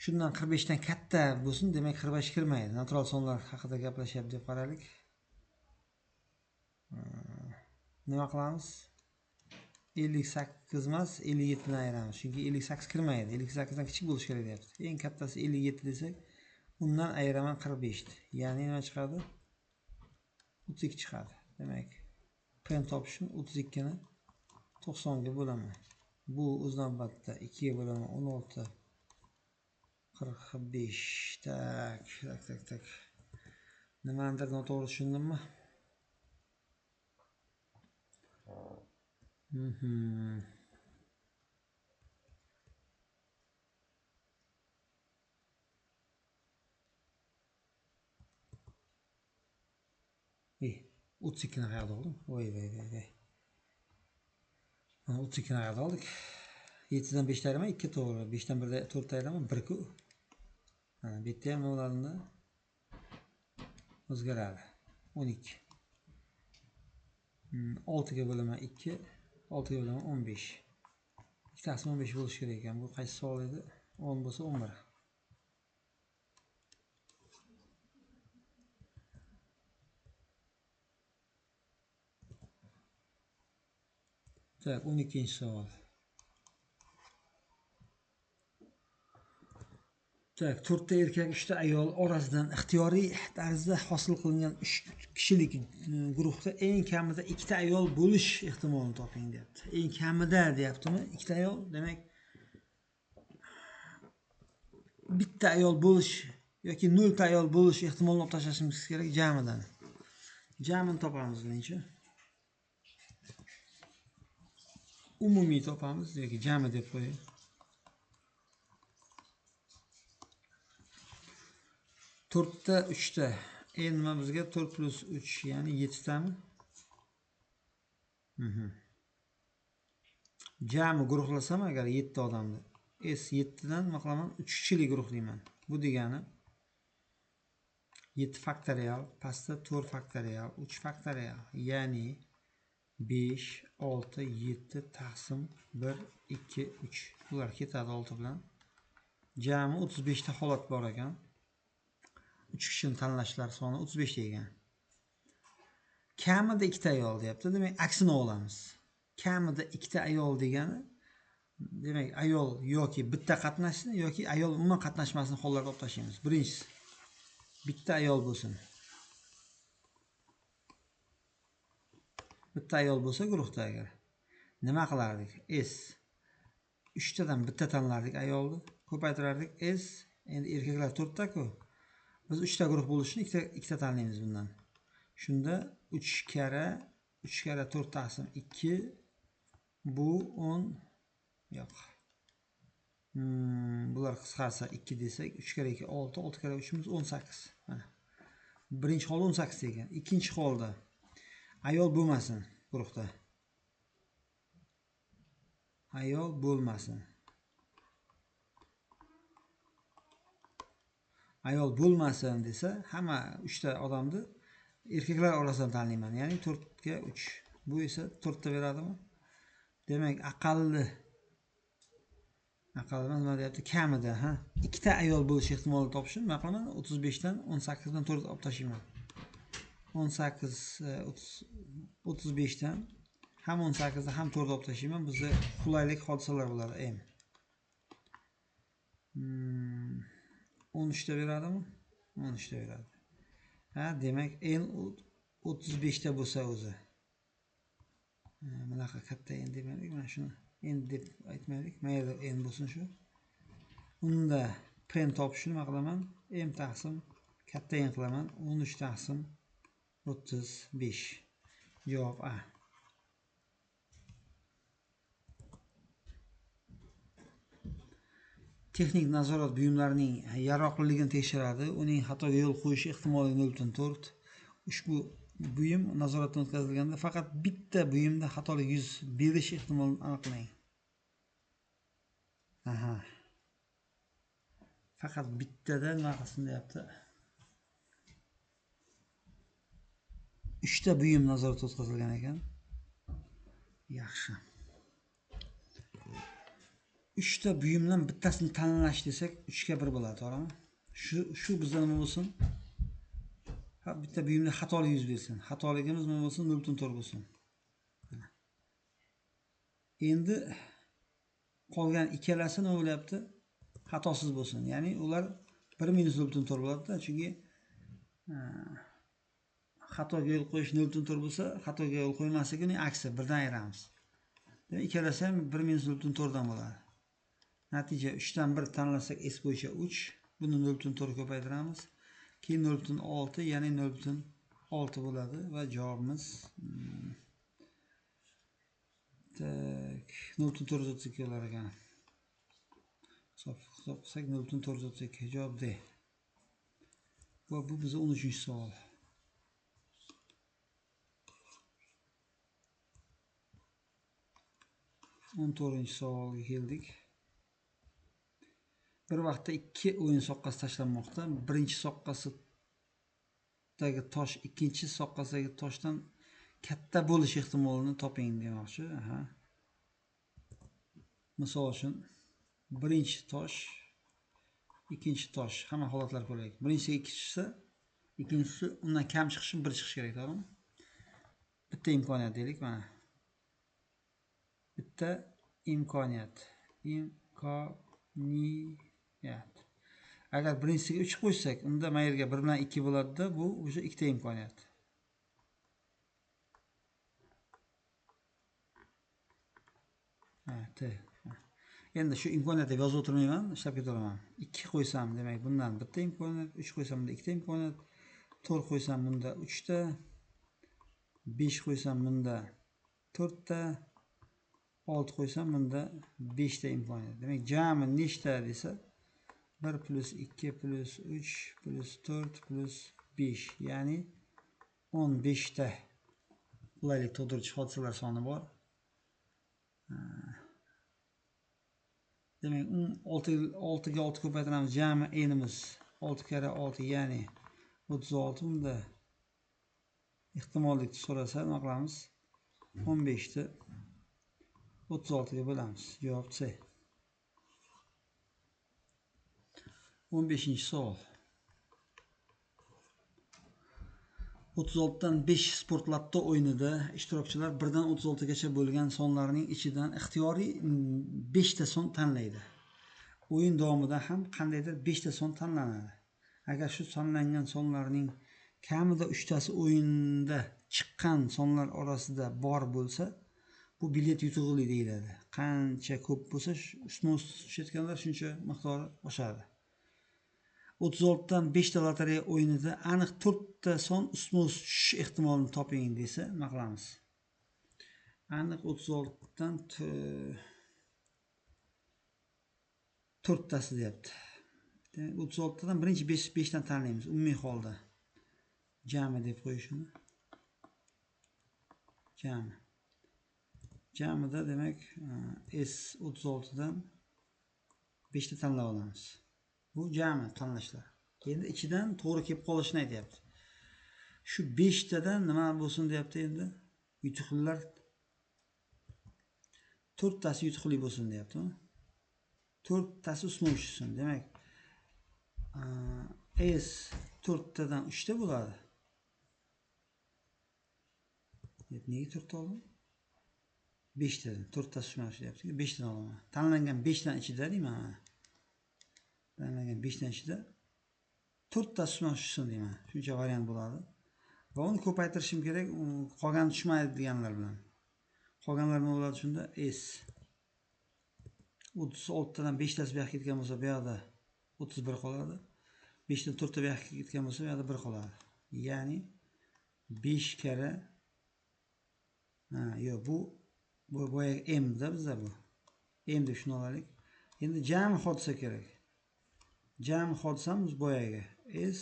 Shundan 45 dan katta bo'lsin, demak 45 kirmaydi. Natural sonlar haqida gaplashyapti deb qaraylik. Nima qilamiz? 58 emas, 57 dan ayiramiz. Chunki 58 kirmaydi. 58 dan kichik bo'lishi kerak deyapti. Eng kattasi 57 desak, undan ayiraman 45 ni. Ya'ni nima chiqadi? 32 chiqadi. Demak, P ni topish uchun 32 ni 90 ga bo'laman. Bu o'z navbatida 2 ga bo'laman 16 45. Tak, tak, tak, tak. Nimanidir noto'g'ri tushundimmi? 32 ni qayerda oldim? Voy voy voy voy. Mana 32 ni qayerda oldik? 7 dan 5 ta ayiraman, 2 to'g'ri. 5 dan 1 4 ta ayiraman, 1 ku. Mana bu yerda ham nima bo'ladi? O'zgaradi. 12. 6 ga bo'laman 2, 6 ga bo'laman 15. 2 taqsim 15 bo'lishi kerak ekan. Bu qaysi savol edi? 10 bo'lsa 11. Tak, 12-savol. Tak, 4 ta erkak, 3 ta ayol orasidan ixtiyoriy tarzda hosil qilingan 3 kishilik guruhda eng kamida 2 ta ayol bo'lish ehtimolini toping deyapti. Eng kamida deyaptimi? 2 ta ayol, demak bitta ayol bo'lish yoki 0 ta ayol bo'lish ehtimolini olib tashlashimiz kerak jamidan. Jamini topamiz birinchi. Umumiy topamiz yoki jami deb qo'ying. 4 ta 3 ta. N nima bizga 4 plus 3 ya'ni 7 tami? Jami guruhlasam agar 7 ta odamni S 7 dan nima qilaman? 3 kishilik guruhlayman. Bu degani 7 faktorial, pastda 4 faktorial, 3 faktorial, ya'ni 5, 6, 7 taqsim 1, 2, 3. Bular ketadi 6 bilan. Jami 35 ta holat bor ekan. 3 kishini tanlashlar soni 35 ta ekan. Kamida 2 ta ayol deyapti. Demak, aksini olamiz. Kamida 2 ta ayol degani, demak, ayol yoki bitta qatnashsin yoki ayol umuman qatnashmasin hollarda olib tashlaymiz. Birinchisi, bitta ayol bo'lsin. Bitta ayol bo'lsa guruhda agar nima qilardik? S 3 tadan bitta tanlardik ayolni, ko'paytirardik. S endi erkaklar 4 ta-ku. Biz 3 ta guruh bo'lishini ikkita tanlaymiz bundan. Shunda 3 karra 3 karra 4 taqsim 2 bu 10 yo'q. Bular qisqarsa 2 desak 3 karra 2 6, 6 karra 3 18. Mana. Birinchi holda 18 degan. Ikkinchi holda ayol bo'lmasin guruhda. Ayol bo'lmasin. Ayol bo'lmasin desa, hamma 3 ta odamni erkaklar orasidan tanlayman. Ya'ni 4 ga 3. Bu esa 4 ta beradimi? Demak, aqalli nima deyapti? Kamida, ha? 2 ta ayol bo'lish ehtimolini topishim. Nima qilaman? 35 dan 18 dan 4 olib tashlayman. 18 35 dan ham 18 dan ham 4 olib tashlayman. Bizda qulaylik hodisalar bo'ladi. M 13 ta beradimi? 13 ta beradi. Ha, demak n 35 ta bo'lsa o'zi. Bunaqa katta n demaylik, mana shuni n deb aytmaylik. Mana yerda n bo'lsin shu. Unda p ni topish nima qilaman? M taqsim katta n qilaman. 13 taqsim 35. Javob A. Texnik nazorat buyumlarining yaroqliligini tekshiradi. Uning xatoga yo'l qo'yish ehtimoli 0.4. Ushbu buyum nazoratdan o'tkazilganda faqat bitta buyumda xatolik yuz berish ehtimolini aniqlang. Aha. Faqat bittada nima qilsin deyapti? 3 ta buyum nazoratdan o'tkazilgan ekan. Yaxshi. 3 ta buyumdan bittasini tanlash desak 3 ga 1 bo'ladi, to'g'rimi? Shu bizda nima bo'lsin? Ha, bitta buyumda xatolik yuz bersin. Xatoligimiz nima bo'lsin? 0.4 bo'lsin. Endi qolgan ikkalasi nima bo'lyapti? Xatosiz bo'lsin. Ya'ni ular 1 minus 0.4 bo'ladi-da, chunki xatoga yo'l qo'yish 0.4 bo'lsa, xatoga yo'l qo'ymasligi uning aksi, birdan ayiramiz. Demak, ikkalasi ham 1 minus 0.4 dan bo'ladi. Natija 3 dan 1 tanlasak S bo'yicha 3, buni 0.4 ko'paytiramiz. Keyin 0.6, ya'ni 0.6 bo'ladi va javobimiz tak 0.432 bo'lar ekan. Hisob qilsak 0.432 javob D. Va bu bizning 13-savol. O'n to'rtinchi savolga keldik. Bir vaqtda 2 o'yin soqqasi tashlanmoqda. Birinchi soqqasidagi tosh ikkinchi soqqasidagi toshdan katta bo'lish ehtimolini toping demoqchi. Aha. Misol uchun birinchi tosh, ikkinchi tosh, hamma holatlar ko'raylik. Birinchisi 2 chiqsa, ikkinchisi undan kam chiqishi 1 chiqishi kerak, to'g'rimi? Bitta imkoniyat deylik mana. Bitta imkoniyat. Imkoniyat. Agar birinchisiga 3 qo'ysak, unda mana yerga 1 bilan 2 bo'ladi-da, bu o'sha ikkita imkoniyat. Ha, T. Endi shu imkoniyat deb yozib o'tirmayman, ishlab ketaveraman. 2 qo'ysam, demak, bundan bitta imkoniyat, 3 qo'ysam bunda ikkita imkoniyat, 4 qo'ysam bunda 3 ta, 5 qo'ysam bunda 4 ta, 6 qo'ysam bunda 5 ta imkoniyat. Demak, jami nechta desa 1 + 2 + 3 + 4 + 5, ya'ni 15 ta qulaylik tug'diruvchi hodisalar soni bor. Demak, 6 ga 6 ko'paytiramiz, jami n'imiz 6 karra 6, ya'ni 36. Bunda ehtimollikni so'rasa nima qilamiz? 15 ni 36 ga bo'lamiz. Javob C. 15-savol. 36 dan 5 sport lotto o'yinida ishtirokchilar 1 dan 36 gacha bo'lgan sonlarning ichidan ixtiyoriy 5 ta son tanlaydi. O'yin davomida ham qandaydir 5 ta son tanlanadi. Agar shu tanlangan sonlarning kamida 3 tasi o'yinda chiqqan sonlar orasida bor bo'lsa, bu bilet yutug'li deyiladi. Qancha ko'p bo'lsa, ustma-ust tushayotganlar shuncha miqdori oshadi. 36 dan 5 ta lotereya o'yinida aniq 4 ta son ustma-ust tushish ehtimolini toping desa, nima qilamiz? Aniq 36 dan 4 tasi deyapti. Demak, 36 dan birinchi 5 dan tanlaymiz umumiy holda. Jami deb qo'yishini. Jami. Jamida demak S 36 dan 5 ta tanlab olamiz. Bu jami tanlashlar. Endi ichidan to'g'ri kelib qolishini aytyapti. Shu 5 tadan nima bo'lsin deyapti endi? Yutuqlilar 4 tasi yutuqli bo'lsin deyapti. 4 tasi ustma-ust tushsin. Demak, S 4 tadan 3 ta bo'ladi. Nega 4 ta oldim? 5 tadan 4 tasi ustma-ust deyapti. 5 tadan olaman. Tanlangan 5 tan ichida deyman. Tanlangan 5 tan ichida 4 ta ustma-ust tushsin deyman. Shuncha variant bo'ladi. Va uni ko'paytirishim kerak, qolgani tushmaydi deganlar bilan. Qolganlar nima bo'ladi shunda? S 36 tadan 5 tasi bu yoqqa ketgan bo'lsa, bu yoqda 31 qoladi. 5 dan 4 ta bu yoqqa ketgan bo'lsa, bu yoqda 1 qoladi. Ya'ni 5 karra yo'q, bu boya M da bizda bu. M deb shuni olaylik. Endi jami hodisa kerak. Jami hodisamiz boyagi S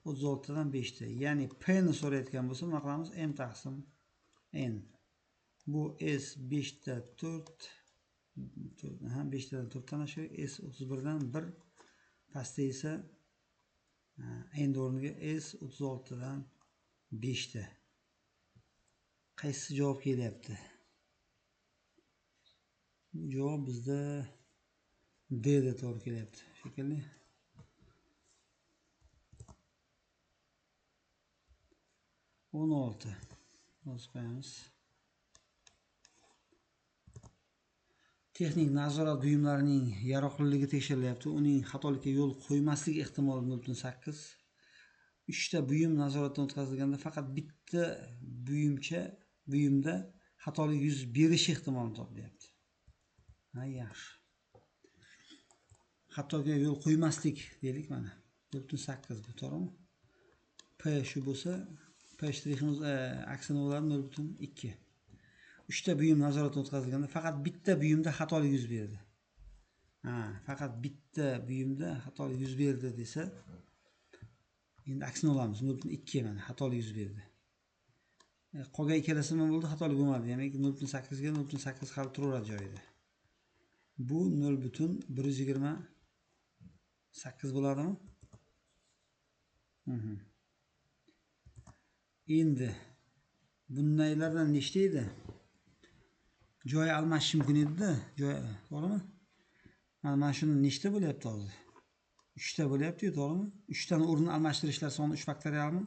36 dan 5 ta. Ya'ni P ni so'rayotgan bo'lsa, nima qilamiz? M taqsim N. Bu S 5 ta 4, 5 tadan 4 tan oshar, S 31 dan 1, pastda esa N o'rniga S 36 dan 5 ta. Qaysi javob kelyapti? Bu javob bizda D da to'g'ri kelyapti shekilli. 16 yozib qo'yamiz. Texnik nazorat buyumlarining yaroqliligi tekshirilyapti. Uning xatolikka yo'l qo'ymaslik ehtimoli 0.8. 3 ta buyum nazoratdan o'tkazilganda faqat bitta buyumda xatolik yuz berish ehtimolini topyapti. Ha, yaxshi. Xatoga yo'l qo'ymaslik deylik mana. 0.8 bu to'g'rimi? P shu bo'lsa, P shtriximiz aksini bo'ladi 0.2. 3 ta buyum nazoratdan o'tkazilganda faqat bitta buyumda xatolik yuz berdi. Ha, faqat bitta buyumda xatolik yuz berdi desa, endi aksini olamiz. 0.2 mana xatolik yuz berdi. Qolgan ikkalasi nima bo'ldi? Xatolik bo'lmadi. Ya'ni 0.8 ga 0.8 hali turaveradi joyida. Bu 0.128 bo'ladimi? Endi bundaylardan nechta edi? Joy almashish mumkin edi-da, joy, to'g'rimi? Mana shuni nechta bo'lyapti hozir? 3 ta bo'lyapti-yu, to'g'rimi? 3 tani o'rnini almashtirishlar soni 3 faktorialmi?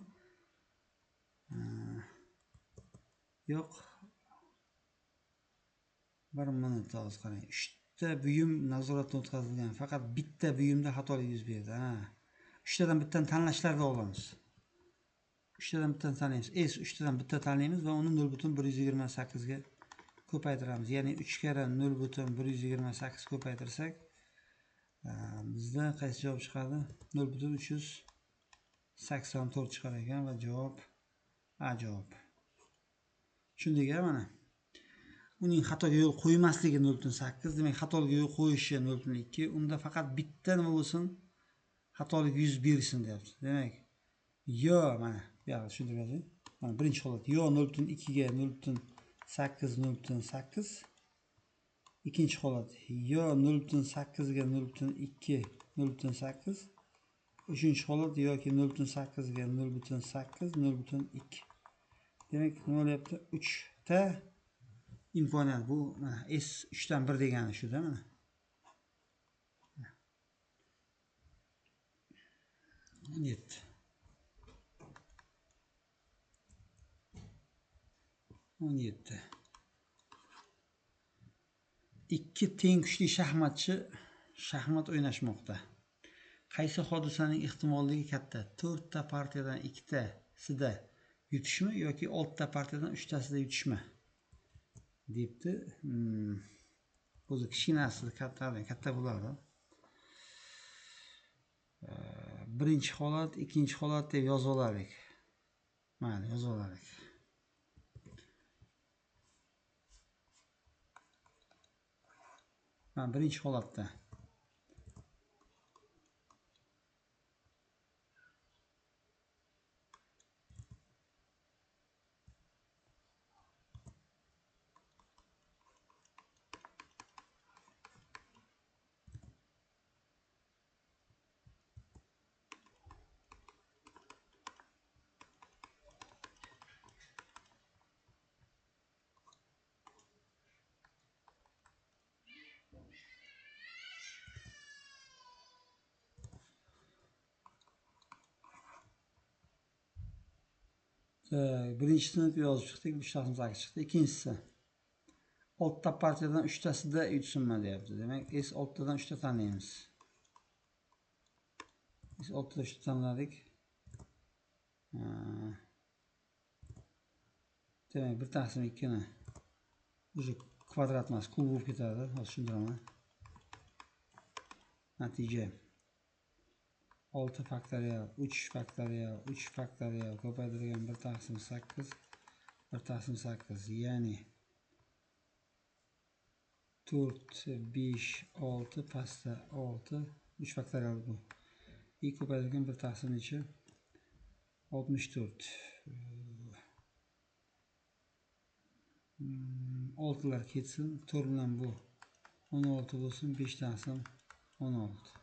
Yo'q. Bir minut hozir qarang. 3 ta buyum nazoratdan o'tkazilgan, faqat bitta buyumda xatolik yuz berdi. Ha. 3 tadan bittani tanlashlarda olamiz. 3 tadan bittani tanlaymiz. S 3 tadan bitta tanlaymiz va uni 0.128 ga ko'paytiramiz. Ya'ni 3 karra 0.128 ko'paytirsak, bizda qaysi javob chiqadi? 0.384 chiqar ekan va javob A javob. Tushundik a mana. Uning xatoga yo'l qo'ymasligi 0,8, demak xatoga yo'l qo'yishi 0,2. Unda faqat bitta nima bo'lsin, xatolik yuz bersin deyapti. Demak, yo mana bu yoqda tushuntirib yozing. Mana birinchi holat yo 0,2 ga 0,8 0,8. Ikkinchi holat yo 0,8 ga 0,2 0,8. Uchinchi holat yoki 0,8 ga 0,8 0,2. Demak, nima bo'lyapti? 3 ta imkoniyat. Bu mana S 3 dan 1 degani shu-da mana. 17. 17. Ikki teng kuchli shaxmatchi shaxmat o'ynashmoqda. Qaysi hodisaning ehtimolligi katta? 4 ta partiyadan 2tasida yutishmi yoki 6 ta partiyadan 3tasida yutishmi? Debdi. O'zi kichkinasi katta bo'ladi. Birinchi holat, ikkinchi holat deb yozib olardik. Mayli, yozib olardik. Mana birinchi holatda birinchisini yozib chiqdik, 3,8 chiqdi. Ikkinchisi 6 ta partiyadan 3 tasida yutsinmi deyapti. Demak, S 6 tadan 3 ta tanlaymiz. S 6 tadan 3 ta tanladik. Demak, 1,2 ni уже kvadrat emas, kub bo'lib ketadi. Hozir tushuntiraman. Natija 6 faktorial, 3 faktorial, 3 faktorial ko'paytirilgan 1,8, 1,8, ya'ni 4, 5, 6 pastda 6, 3 faktorial bu. I ko'paytirilgan 1,necha? 64. 6'lar ketsin, 4 bilan bu 16 bo'lsin, 5,16.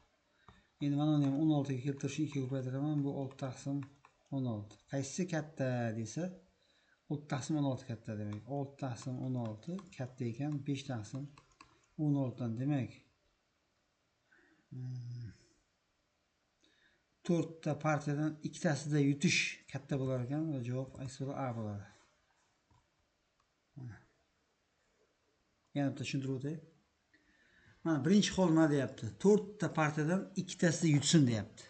Endi mana uni ham 16 ga keltirish 2 ko'paytiraman, bu 6,16. Qaysisi katta desa, 6,16 katta demak. 6,16 katta ekan 5,16 dan, demak 4 ta partiyadan 2 tasida yutish katta bo'lar ekan va javob A bo'ladi. Yana bitta tushuntirib o'tay. Mana birinchi hol nima deyapti? 4 ta partiyadan 2 tasida yutsin deyapti.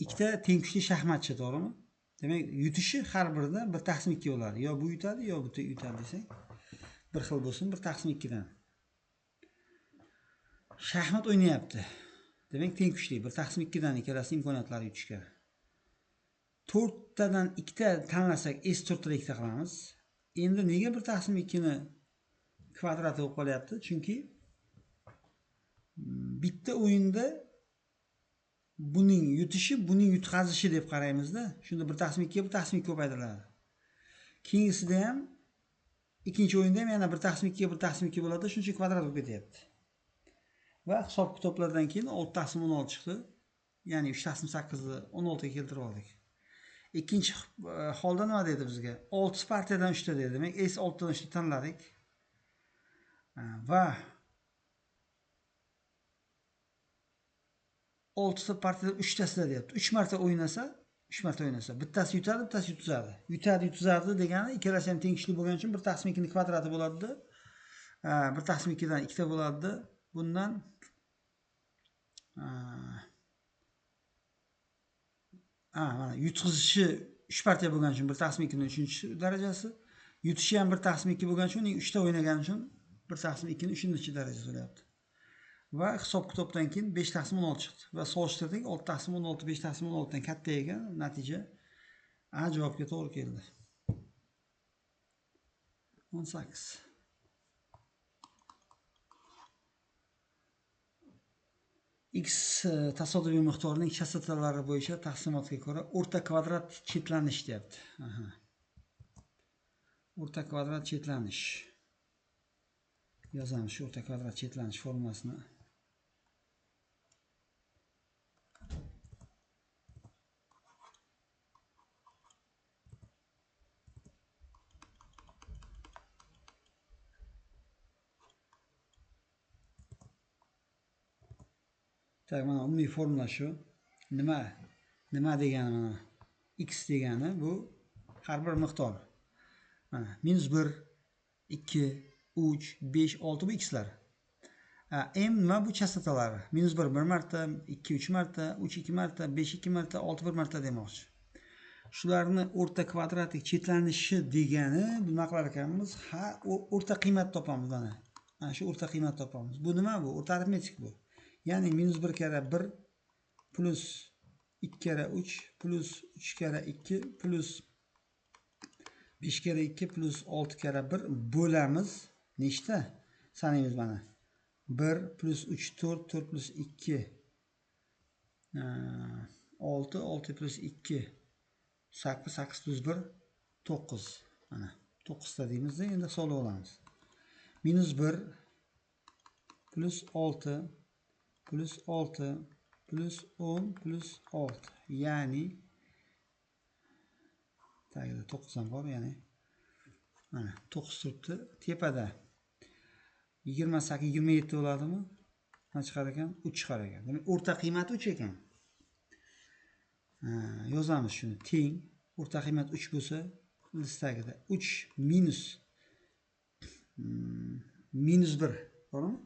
Ikkita teng kuchli shaxmatchi, to'g'rimi? Demak, yutishi har birida 1,2 bo'ladi. Yo bu yutadi, yo bu yutadi desak, bir xil bo'lsin 1,2 dan. Shaxmat o'ynayapti. Demak, teng kuchli 1,2 dan ikkalasi imkoniyatlari yutishga. 4 tadan 2 ta tanlasak, S 4 ta 2 ta qilamiz. Endi nega 1,2 ni kvadrati bo'lib qolyapti? Chunki bitta o'yinda buning yutishi, buning yutqazishi deb qaraymizda. Shunda 1,2 ga 1,2 ko'paytiriladi. Keyingisida ham, ikkinchi o'yinda ham yana 1,2 ga 1,2 bo'ladi, shuning uchun kvadrat bo'lib ketyapti. Va hisob kitoblardan keyin 6,16 chiqdi. Ya'ni 3,8 ni 16 ga keltirib oldik. Ikkinchi holda nima dedi bizga? 6 partiyadan 3 ta dedi. Demak, S 6 dan 3 ta tanladik. Va 6 ta partiyadan 3 tasida deyapti. 3 marta o'ynasa, 3 marta o'ynasa, bittasi yutadi, bittasi yutuzadi. Yutadi, yutuzadi degani ikkalasi ham teng kuchli bo'lgani uchun 1,2 ning kvadrati bo'ladi. 1,2 dan 2 ta bo'ladi. Bundan mana yutqizishi 3 partiya bo'lgani uchun 1,2 ning 3-darajasi, yutishi ham 1,2 bo'lgani uchun uning 3 ta o'ynagani uchun 1,2 ning 3-darajasi bo'lyapti. Va hisob kitobdan keyin 5,16 chiqdi va solishtirdik, 6,16 5,16 dan katta ekan, natija A javobga to'g'ri keldi. 18. X tasodifiy miqdorining chastotalari bo'yicha taqsimotga ko'ra o'rta kvadrat chetlanish deyapti. O'rta kvadrat chetlanish. Yozamiz shu o'rta kvadrat chetlanish formulasini. Tak, mana umumiy formula shu. Nima degani mana x degani bu har bir miqdor. Mana -1, 2, 3, 5, 6 bu x'lar. M nima bu chastotalari? -1 bir marta, 2 3 marta, 3 2 marta, 5 2 marta, 6 1 marta demoqchi. Shularni o'rta kvadratlik chetlanishi degani nima qilar ekanmiz? Ha, o'rta qiymat topamiz mana. Mana shu o'rta qiymat topamiz. Bu nima bu? O'rta arifmetik bu. Ya'ni -1 karra 1 plus 2 karra 3 plus 3 karra 2 plus 5 karra 2 plus 6 karra 1 bo'lamiz. Nechta? Sanaymiz mana. 1 plus 3 4, 4 plus 2 6, 6 plus 2 8, 8 plus 1 9. Mana 9 ta deymizda, endi hisoblab olamiz. -1 plus 6 plus 6 plus 10 plus 6. Ya'ni tagida 9 ham bor, ya'ni mana 9 turibdi tepada. 28 27 bo'ladimi? Nima chiqar ekan? 3 chiqar ekan. Demak, o'rta qiymati 3 ekan. Yozamiz shuni teng. O'rta qiymat 3 bo'lsa, listagida 3 minus -1, to'g'rimi?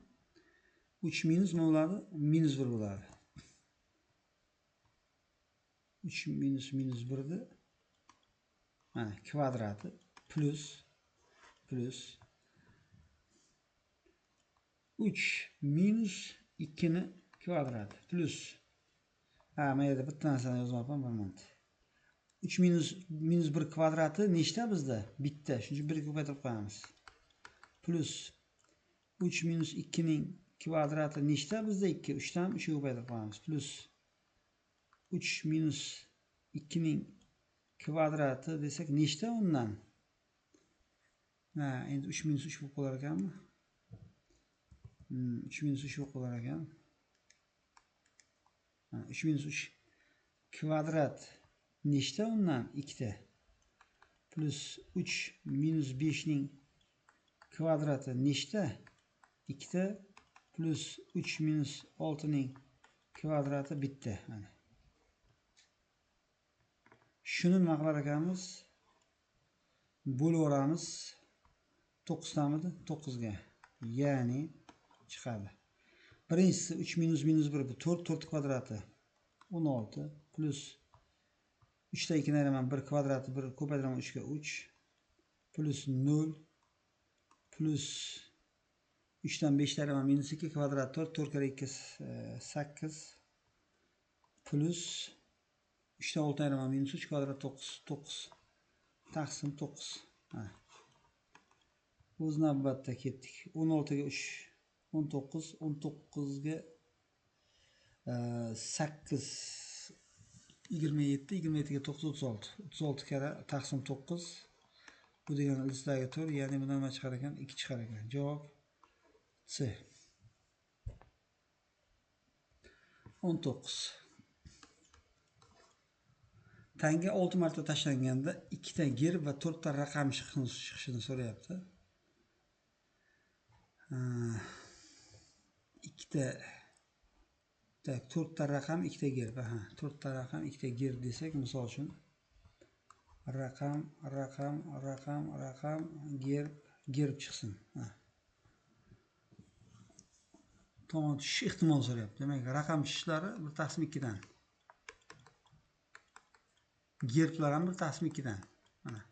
3 minus nima bo'ladi? -1 bo'ladi. 3 minus -1 ni mana kvadrati plus 3 minus 2 ni kvadrati plus. Ha, mana yerda bitta narsani yozmayapman, bir minut. 3 minus -1 kvadrati nechta bizda? Bitta. Shuning uchun 1 ga ko'paytirib qo'yamiz. Plus 3 minus 2 ning kvadrati nechta bizda? 2. 3 dan 3 ga ko'paytirib qo'yamiz. Plus 3 minus 2 ning kvadrati desak nechta undan? Ha, endi 3 minus 3 bo'lib qolar ekanmi? 3 minus 3 bo'lib qolar ekan. 3 minus 3 kvadrat nechta undan? 2 ta. Plus 3 minus 5 ning kvadrati nechta? 2 ta. Plus 3 minus 6 ning kvadrati 1 ta. Mana. Shuni nima qilar ekanmiz? Bo'laveramiz. 9 tamidi? 9 ga. Ya'ni chiqadi. Birinchisi 3 minus -1 bu 4, 4 kvadrati 16 plus 3 ta 2 ni ayiraman, 1 kvadrati 1 ko'paytiraman 3 ga 3 plus 0 plus 3 dan 5 ta ayiraman -2 kvadrat 4, 4 karra 2 8 plus 3 dan 6 ayiraman -3 kvadrat 9, 9 taqsim 9. O'z navbatda ketdik. 16 ga 3 19, 19 ga 8 27, 27 ga 9 36, 36 karra taqsim 9. Bu degani listdagi 4, ya'ni bundan nima chiqar ekan? 2 chiqar ekan. Javob C. 19. Tanga 6 marta tashlanganda 2 ta gerb va 4 ta raqam chiqishini so'rayapti. 2 ta, 4 ta raqam, 2 ta gerb. Ha, 4 ta raqam, 2 ta gerb desak, misol uchun raqam, raqam, raqam, raqam, gerb, gerb chiqsin. Ha. Tomon tushish ehtimol so'rayapti. Demak, raqam tushishlari 1 taqsim 2 dan. Gerblar ham 1 taqsim 2 dan. Mana.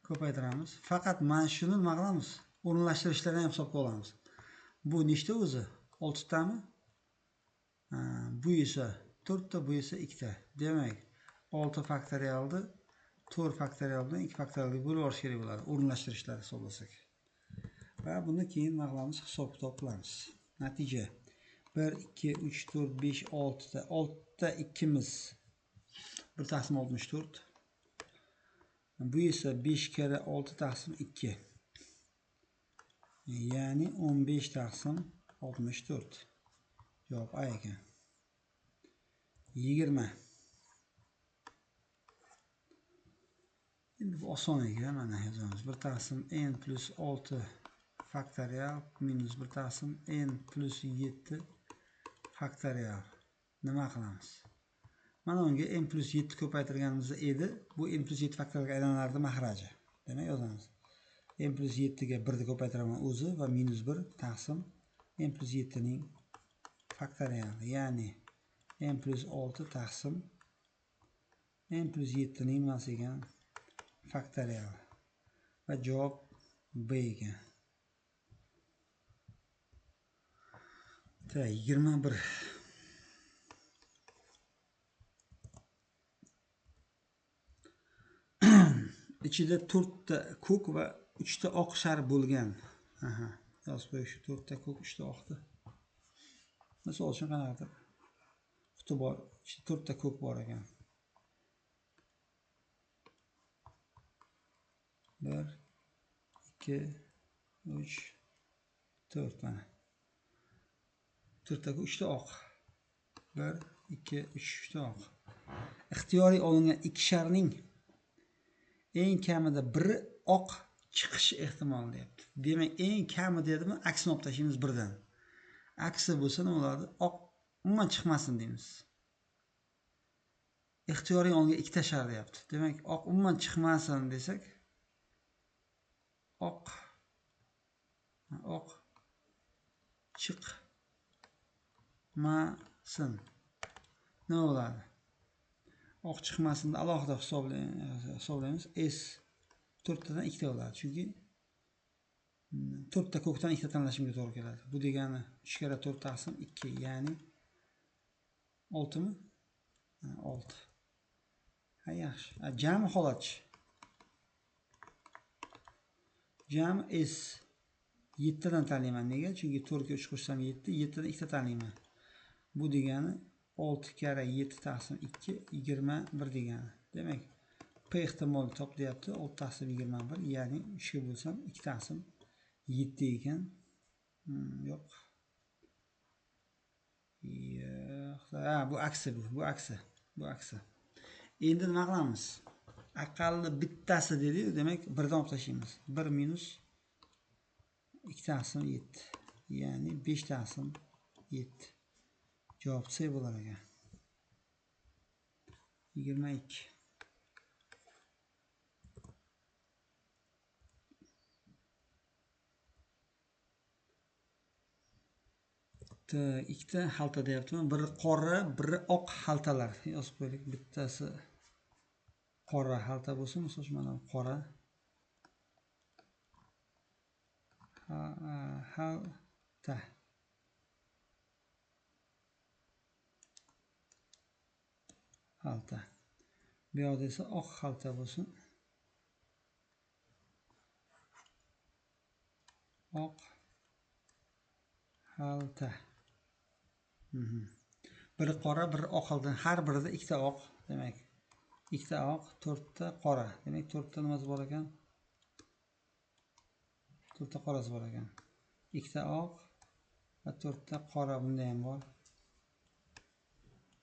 Ko'paytiramiz. Faqat mana shuni nima qilamiz? O'rinlashtirishlarni ham hisobga olamiz. Bu nechta o'zi? 6 tami? Bu esa 4 ta, bu esa 2 ta. Demak, 6 faktorialni 4 faktorial bilan 2 faktorialga bo'lib olish kerak bo'ladi, o'rinlashtirishlar hisoblasak. Va buni keyin nima qilamiz? Hisob-kitob qilamiz. Natija 1 2 3 4 5 6 ta 6 ta 2miz 1 taqsim 64. Bu esa 5 karra 6 taqsim 2. Ya'ni 15 taqsim 64. Javob A ekan. 20. Endi bu oson ekan, mana yozamiz. 1 taqsim n plus 6 faktorial minus 1 taqsim n plus 7 faktorial. Nima qilamiz? Mana unga n plus 7 ko'paytirganimizda edi, bu n plus 7 faktorialga aylanardi mahraji. Demak yozamiz. N plus 7 ga 1 ni ko'paytiraman o'zi va minus 1 taqsim n plus 7 ning faktoriali, ya'ni n plus 6 taqsim n plus 7 ning nimasi ekan? Faktorial. Va javob B ekan. Ta 21. Ichida 4 ta ko'k va 3 ta oq shar bo'lgan. Aha, yozib qo'ying shu 4 ta ko'k, 3 ta oqni. Misol uchun qanaqadir quti bor, ichida 4 ta ko'k bor ekan. 1 2 3 4 mana. 4 ta ko'k, 3 ta oq. 1 2 3 ta oq. Ixtiyoriy olingan 2 sharning eng kamida biri oq chiqishi ehtimol deyapti. Demak, eng kami dedimi, aksini olib tashlaymiz birdan. Aksi bo'lsa nima bo'ladi? Oq umuman chiqmasin deymiz. Ixtiyoriy olingan ikkita shar deyapti. Demak, oq umuman chiqmasin desak, oq chiqmasin. Nima bo'ladi? Oq chiqmasin alohida hisoblaymiz. S 4 tadan 2 ta bo'ladi. Chunki 4 ta ko'kdan 2 ta tanlashimga to'g'ri keladi. Bu degani 3 karra 4 taqsim 2, ya'ni 6 mi? 6. Ha, yaxshi. Jami holatchi. Jami S 7 tadan tanlayman. Nega? Chunki 4 ga 3 qo'shsam 7, 7 dan 2 ta tanlayman. Bu degani 6 karra 7 taqsim 2, 21 degani. Demak, P ehtimoli top deyapti. 6 taqsim 21, ya'ni 3 ga bo'lsam 2 taqsim 7 ekan. Yo'q. Yo'q. Ha, bu aksi bu. Bu aksi. Bu aksi. Endi nima qilamiz? Aqalli bittasi dedi-ku, demak birdan olib tashlaymiz. 1 minus 2 taqsim 7, ya'ni 5 taqsim 7. Javob C bo'lar ekan. 22. Ikkita xalta deyaptimi? Biri qora, biri oq xaltalar. Yozib qo'yaylik. Bittasi qora xalta bo'lsin, misol uchun mana qora xalta. Xalta. Bu yoqda esa oq xalta bo'lsin. Oq xalta. Biri qora, biri oq xalta. Har birida ikkita oq, demak. Ikkita oq, 4 ta qora. Demak, 4 ta nimasi bor ekan? 4 ta qorasi bor ekan. Ikkita oq va 4 ta qora bunda ham bor.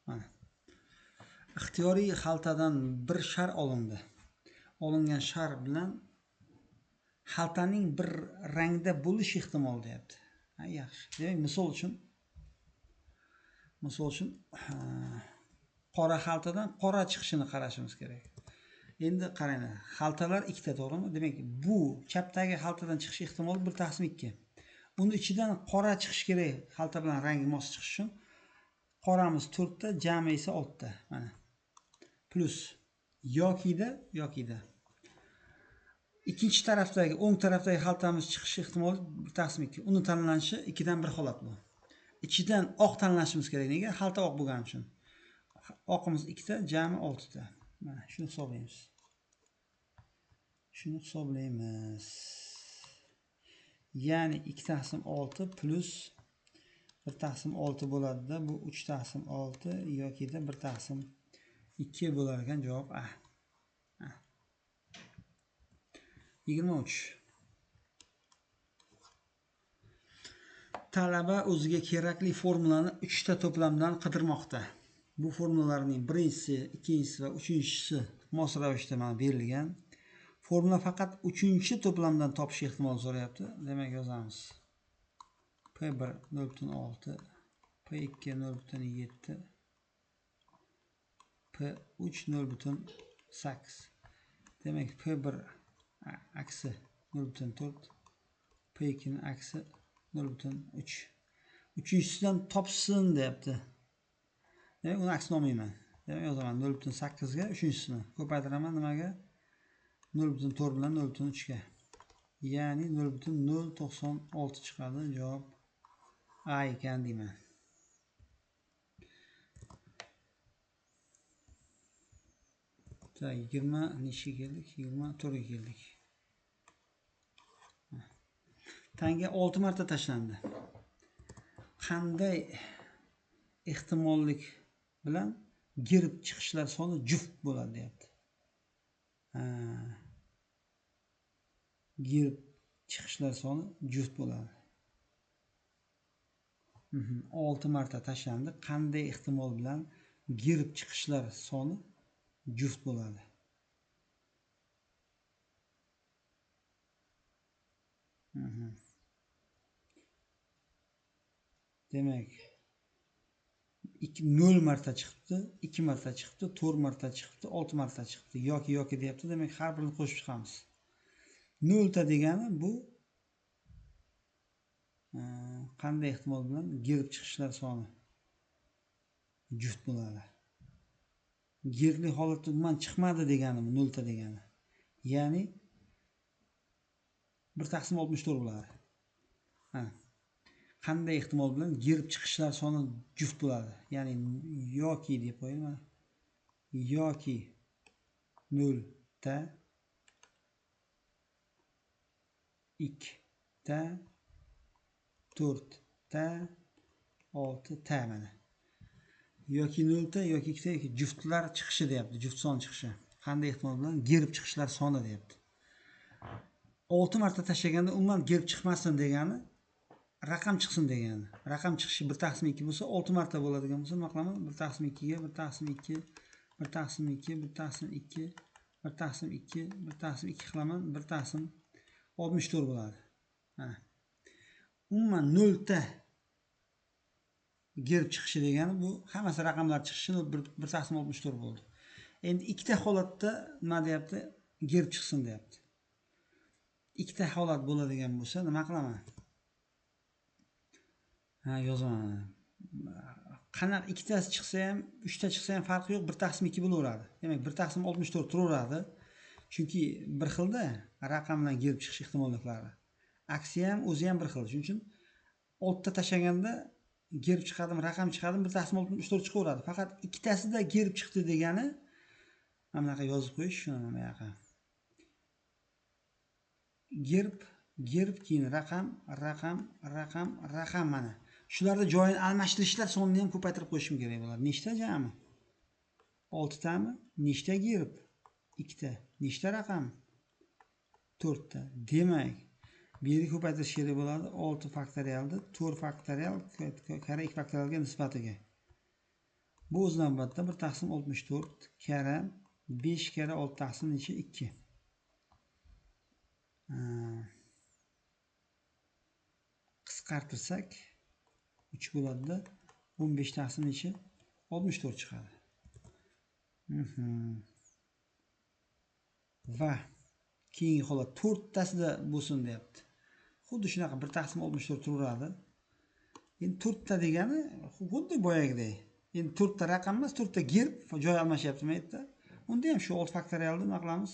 Mana. Ixtiyoriy xaltadan bir shar olindi. Olingan shar bilan xaltaning bir rangda bo'lish ehtimoli deyapti. Ha, yaxshi. Demak, misol uchun qora xaltadan qora chiqishini qarashimiz kerak. Endi qaranglar, xaltalar ikkita, to'g'rimi? Demak, bu chapdagi xaltadan chiqish ehtimoli 1 taqsim 2. Uni ichidan qora chiqish kerak, xalta bilan rangi mos chiqishi uchun. Qoramiz 4 ta, jami esa 6 ta. Mana. Plus yokida ikkinchi tarafdagi, o'ng tarafdagi xaltamiz chiqish ehtimoli 1 taqsim 2. Uni tanlanishi 2 dan 1 holat bu. Ichidan oq tanlashimiz kerak. Nega? Xalta oq bo'lgani uchun. Oqimiz 2 ta, jami 6 ta. Mana shuni hisoblaymiz. Shuni hisoblaymiz. Ya'ni 2 taqsim 6 plus 1 taqsim 6 bo'ladi-da, bu 3 taqsim 6 yoki da 1 taqsim 2 bo'lar ekan javob A. 23. Talaba o'ziga kerakli formulani 3 ta to'plamdan qidirmoqda. Bu formulalarning birinchisi, ikkinchisi va uchinchisi mos ravishda mana berilgan. Formula faqat 3-to'plamdan topish ehtimolini so'rayapti. Demak yozamiz. P1 0.6, P2 0.7, P3 0.8. Demak P1 aksi 0.4, P2 ning aksi 0.3. Uchinchisidan topsin deyapti. Demak uni aksini olmayman. Demak yozaman 0.8 ga uchinchisini ko'paytiraman nimaga? 0.4 bilan 0.3 ga. Ya'ni 0.096 chiqadi. Javob A ekan deyman. Tak, 20 necha keldik? 24 ga keldik. Tanga 6 marta tashlandi. Qanday ehtimollik bilan girib chiqishlar soni juft bo'ladi deyapti. Girib chiqishlar soni juft bo'ladi. 6 marta tashlandi. Qanday ehtimol bilan girib chiqishlar soni juft bo'ladi? Demak, 0 marta chiqibdi, 2 marta chiqibdi, 4 marta chiqibdi, 6 marta chiqibdi. Yoki deyapti. Demak, har birini qo'shib chiqamiz. 0 ta degani bu qanday ehtimol bilan girib chiqishlar soni juft bo'ladi. Girli holatda umuman chiqmadi degani bu 0 ta degani. Ya'ni 1/64 bo'ladi. Ha. Qanday ehtimol bilan girib chiqishlar soni juft bo'ladi? Ya'ni yoki deb qo'yayman. Yoki 0 ta 2 ta 4 ta 6 ta mana. Yoki 0 ta yoki 2 ta yoki juftlar chiqishi deyapti. Juft son chiqishi. Qanday ehtimol bilan girib chiqishlar soni deyapti. 6 marta tashlaganda umuman girib chiqmasin degani, raqam chiqsin degani. Raqam chiqishi 1/2 bo'lsa, 6 marta bo'ladigan bo'lsa, nima qilaman? 1/2 ga 1/2, 1/2, 1/2, 1/2, 1/2 qilaman, 1/64 bo'ladi. Ha. Umuman 0 ta girib chiqishi degani bu hammasi raqamlar chiqishi 1/64 bo'ldi. Endi ikkita holatda nima deyapti? Girib chiqsin deyapti. Ikkita holat bo'ladigan bo'lsa, nima qilaman? Ha, yozaman. Qanaqa ikkitasi chiqsa ham, uchta chiqsa ham farqi yo'q, 1/2 bo'laveradi. Demak, 1/64 turaveradi. Chunki bir xilda raqam bilan girib chiqish ehtimolliklari. Aksi ham, o'zi ham bir xil. Shuning uchun 6 ta tashlaganda girib chiqadimi, raqam chiqadimi, 1/64 chiqaveradi. Faqat ikkitasida girib chiqdi degani mana bunaqa yozib qo'yish, shuni mana bu yoqqa. Girib, girib keyin raqam, raqam, raqam, raqam mana. Shularda joyini almashtirishlar sonini ham ko'paytirib qo'yishim kerak bo'ladi. Nechta jami? 6 tami? Nechta girib? 2 ta. Nechta raqam? 4 ta. Demak, bu yerga ko'paytirish kerak bo'ladi. 6 faktorialni 4 faktorial karra 2 faktorialga nisbatiga. Bu o'z navbatda 1/64 karra 5 karra 6 taqsim necha? 2. Qisqartirsak 3 bo'ladi-da, 15 taqsim necha? 64 chiqadi. Va keyingi holat 4 tasida bo'lsin deyapti. Xuddi shunaqa 1/64 turaveradi. Endi 4 ta degani xuddi boyagidek. Endi 4 ta raqam emas, 4 ta girib joy almashyapti bu yerda. Unda ham shu 6 faktorialni nima qilamiz?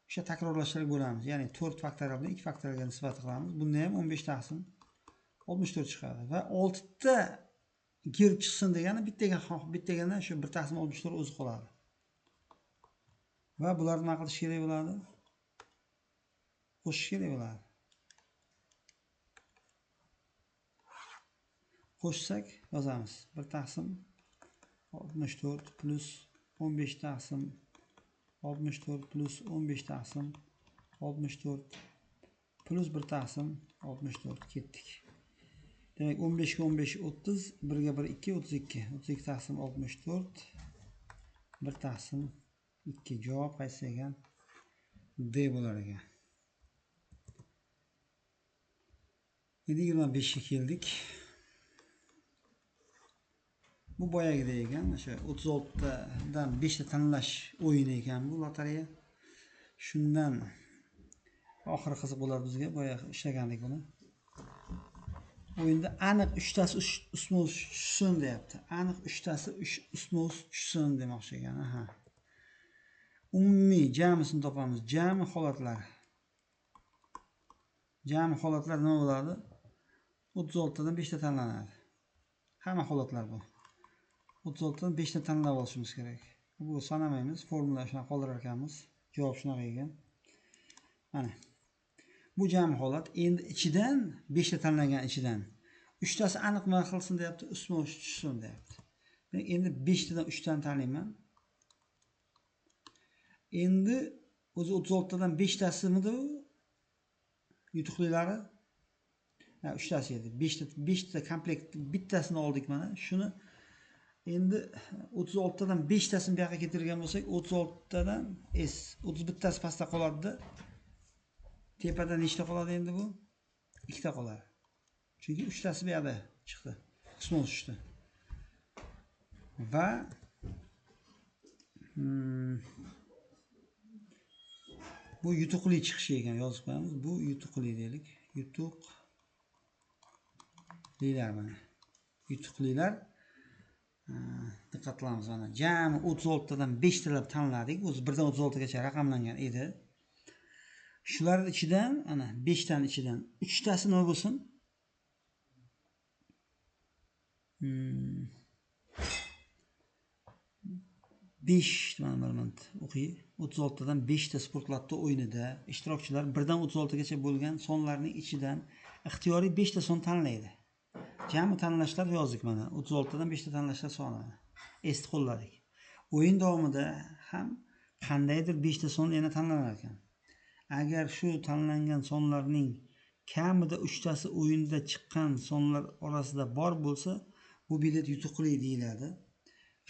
O'sha takrorlashlarga bo'lamiz. Ya'ni 4 faktorial bilan 2 faktorialga nisbat qilamiz. Bunda ham 15/64 chiqadi va 6 ta girib chiqsin degani bittaga shu 1/64 o'zi qoladi. Va bularni nima qilish kerak bo'ladi? Qo'shish kerak bo'ladi. Qo'shsak yozamiz. 1 taqsim 64 plus 15 taqsim 64 plus 15 taqsim 64 plus 1 taqsim 64 ketdik. Demak 15 ga 15 30, 1 ga 1 2 32. 32 taqsim 64 1 taqsim 2. Javob qaysi ekan? D bo'lar ekan. Endi 25 ga keldik. Bu boyagidek ekan, o'sha 36 tadan 5 ta tanlash o'yini ekan bu lotereya. Shundan oxiri qiziq bo'ladi bizga, boya ishlagandik buni. O'yinda aniq 3 tasi ustma-ust tushsin deyapti. Aniq 3 tasi ustma-ust tushsin demoqchi ekan. Aha. Umumiy jamisini topamiz. Jami holatlar. Jami holatlar nima bo'ladi? 36 tadan 5 ta tanlanadi. Hamma holatlar bu. 36 tadan 5 ta tanlab olishimiz kerak. Bu sanamaymiz, formula shunaqa qoldirar ekanmiz. Javob shunaqa ekan. Mana. Bu jami holat. Endi ichidan 5 ta tanlangan ichidan 3 tasi aniq nima qilsin deyapti, ustma-ust tushsin deyapti. Demak, endi 5 tadan 3 tani tanlayman. Endi o'zi 36 tadan 5 tasimidi u? Yutuqlilari? Ha, 3 tasi edi. 5 ta komplekt bittasini oldik mana. Shuni endi 36 tadan 5 tasini bu yoqqa keltirgan bo'lsak, 36 tadan S 31 tasi pastda qoladi-da. Tepada nechta qoladi endi bu? 2 ta qoladi. Chunki 3 tasi bu yoqda chiqdi. Ustma-ust tushdi. Va bu yutuqli chiqishi ekan, yozib qo'yamiz. Bu yutuqli deylik. Yutuqlilar mana. Yutuqlilar diqqat qilamiz mana. Jami 36 tadan 5 talab tanladik. O'zi 1 dan 36 gacha raqamlangan edi. Shularning ichidan ana 5 tani ichidan 3 tasi nima bo'lsin? 5 mana moment o'qiy. 36 tadan 5 ta sport lotto o'yinida ishtirokchilar 1 dan 36 gacha bo'lgan sonlarning ichidan ixtiyoriy 5 ta son tanlaydi. Jami tanlashlar yozdik mana. 36 tadan 5 ta tanlashlar soni. Esni qo'lladik. O'yin davomida ham qandaydir 5 ta son yana tanlanar ekan. Agar shu tanlangan sonlarning kamida 3 tasi o'yinda chiqqan sonlar orasida bor bo'lsa, bu bilet yutuqli deyiladi.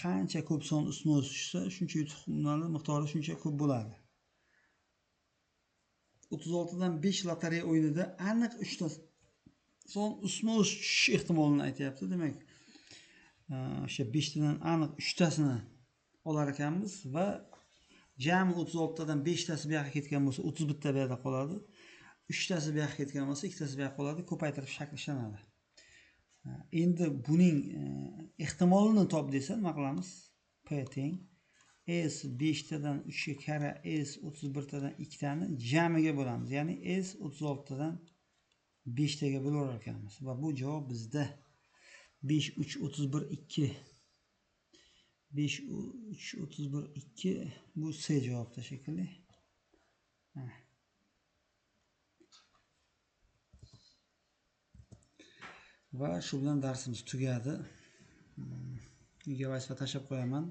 Qancha ko'p son ustma-ust tushsa, shuncha yutuqlar miqdori shuncha ko'p bo'ladi. 36 dan 5 lotereya o'yinida aniq 3 ta son ustma-ust tushish ehtimolini aytyapti. Demak, o'sha 5 tadan aniq 3 tasini olar ekanmiz va jami 36 tadan 5 tasi bu yoqqa ketgan bo'lsa, 31 ta bu yoqda qoladi. 3 tasi bu yoqqa ketgan bo'lsa, 2 tasi bu yoqqa qoladi. Ko'paytirib shakl ishlanadi. Endi buning ehtimolini top desa nima qilamiz? P teng S 5 tadan 3 ga karra S 31 tadan 2 tani jamiga bo'lamiz. Ya'ni S 36 tadan 5 taga bo'lar ekanmiz. Va bu javob bizda 5 3 31 2 5 3 31 2 bu C javobda shekilli. Va shu bilan darsimiz tugadi. Uyga vazifa tashlab qo'yaman.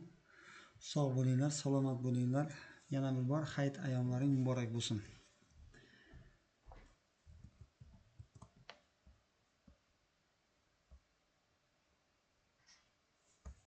Sog' bo'linglar, salomat bo'linglar. Yana bir bor hayit ayyomlaring muborak bo'lsin.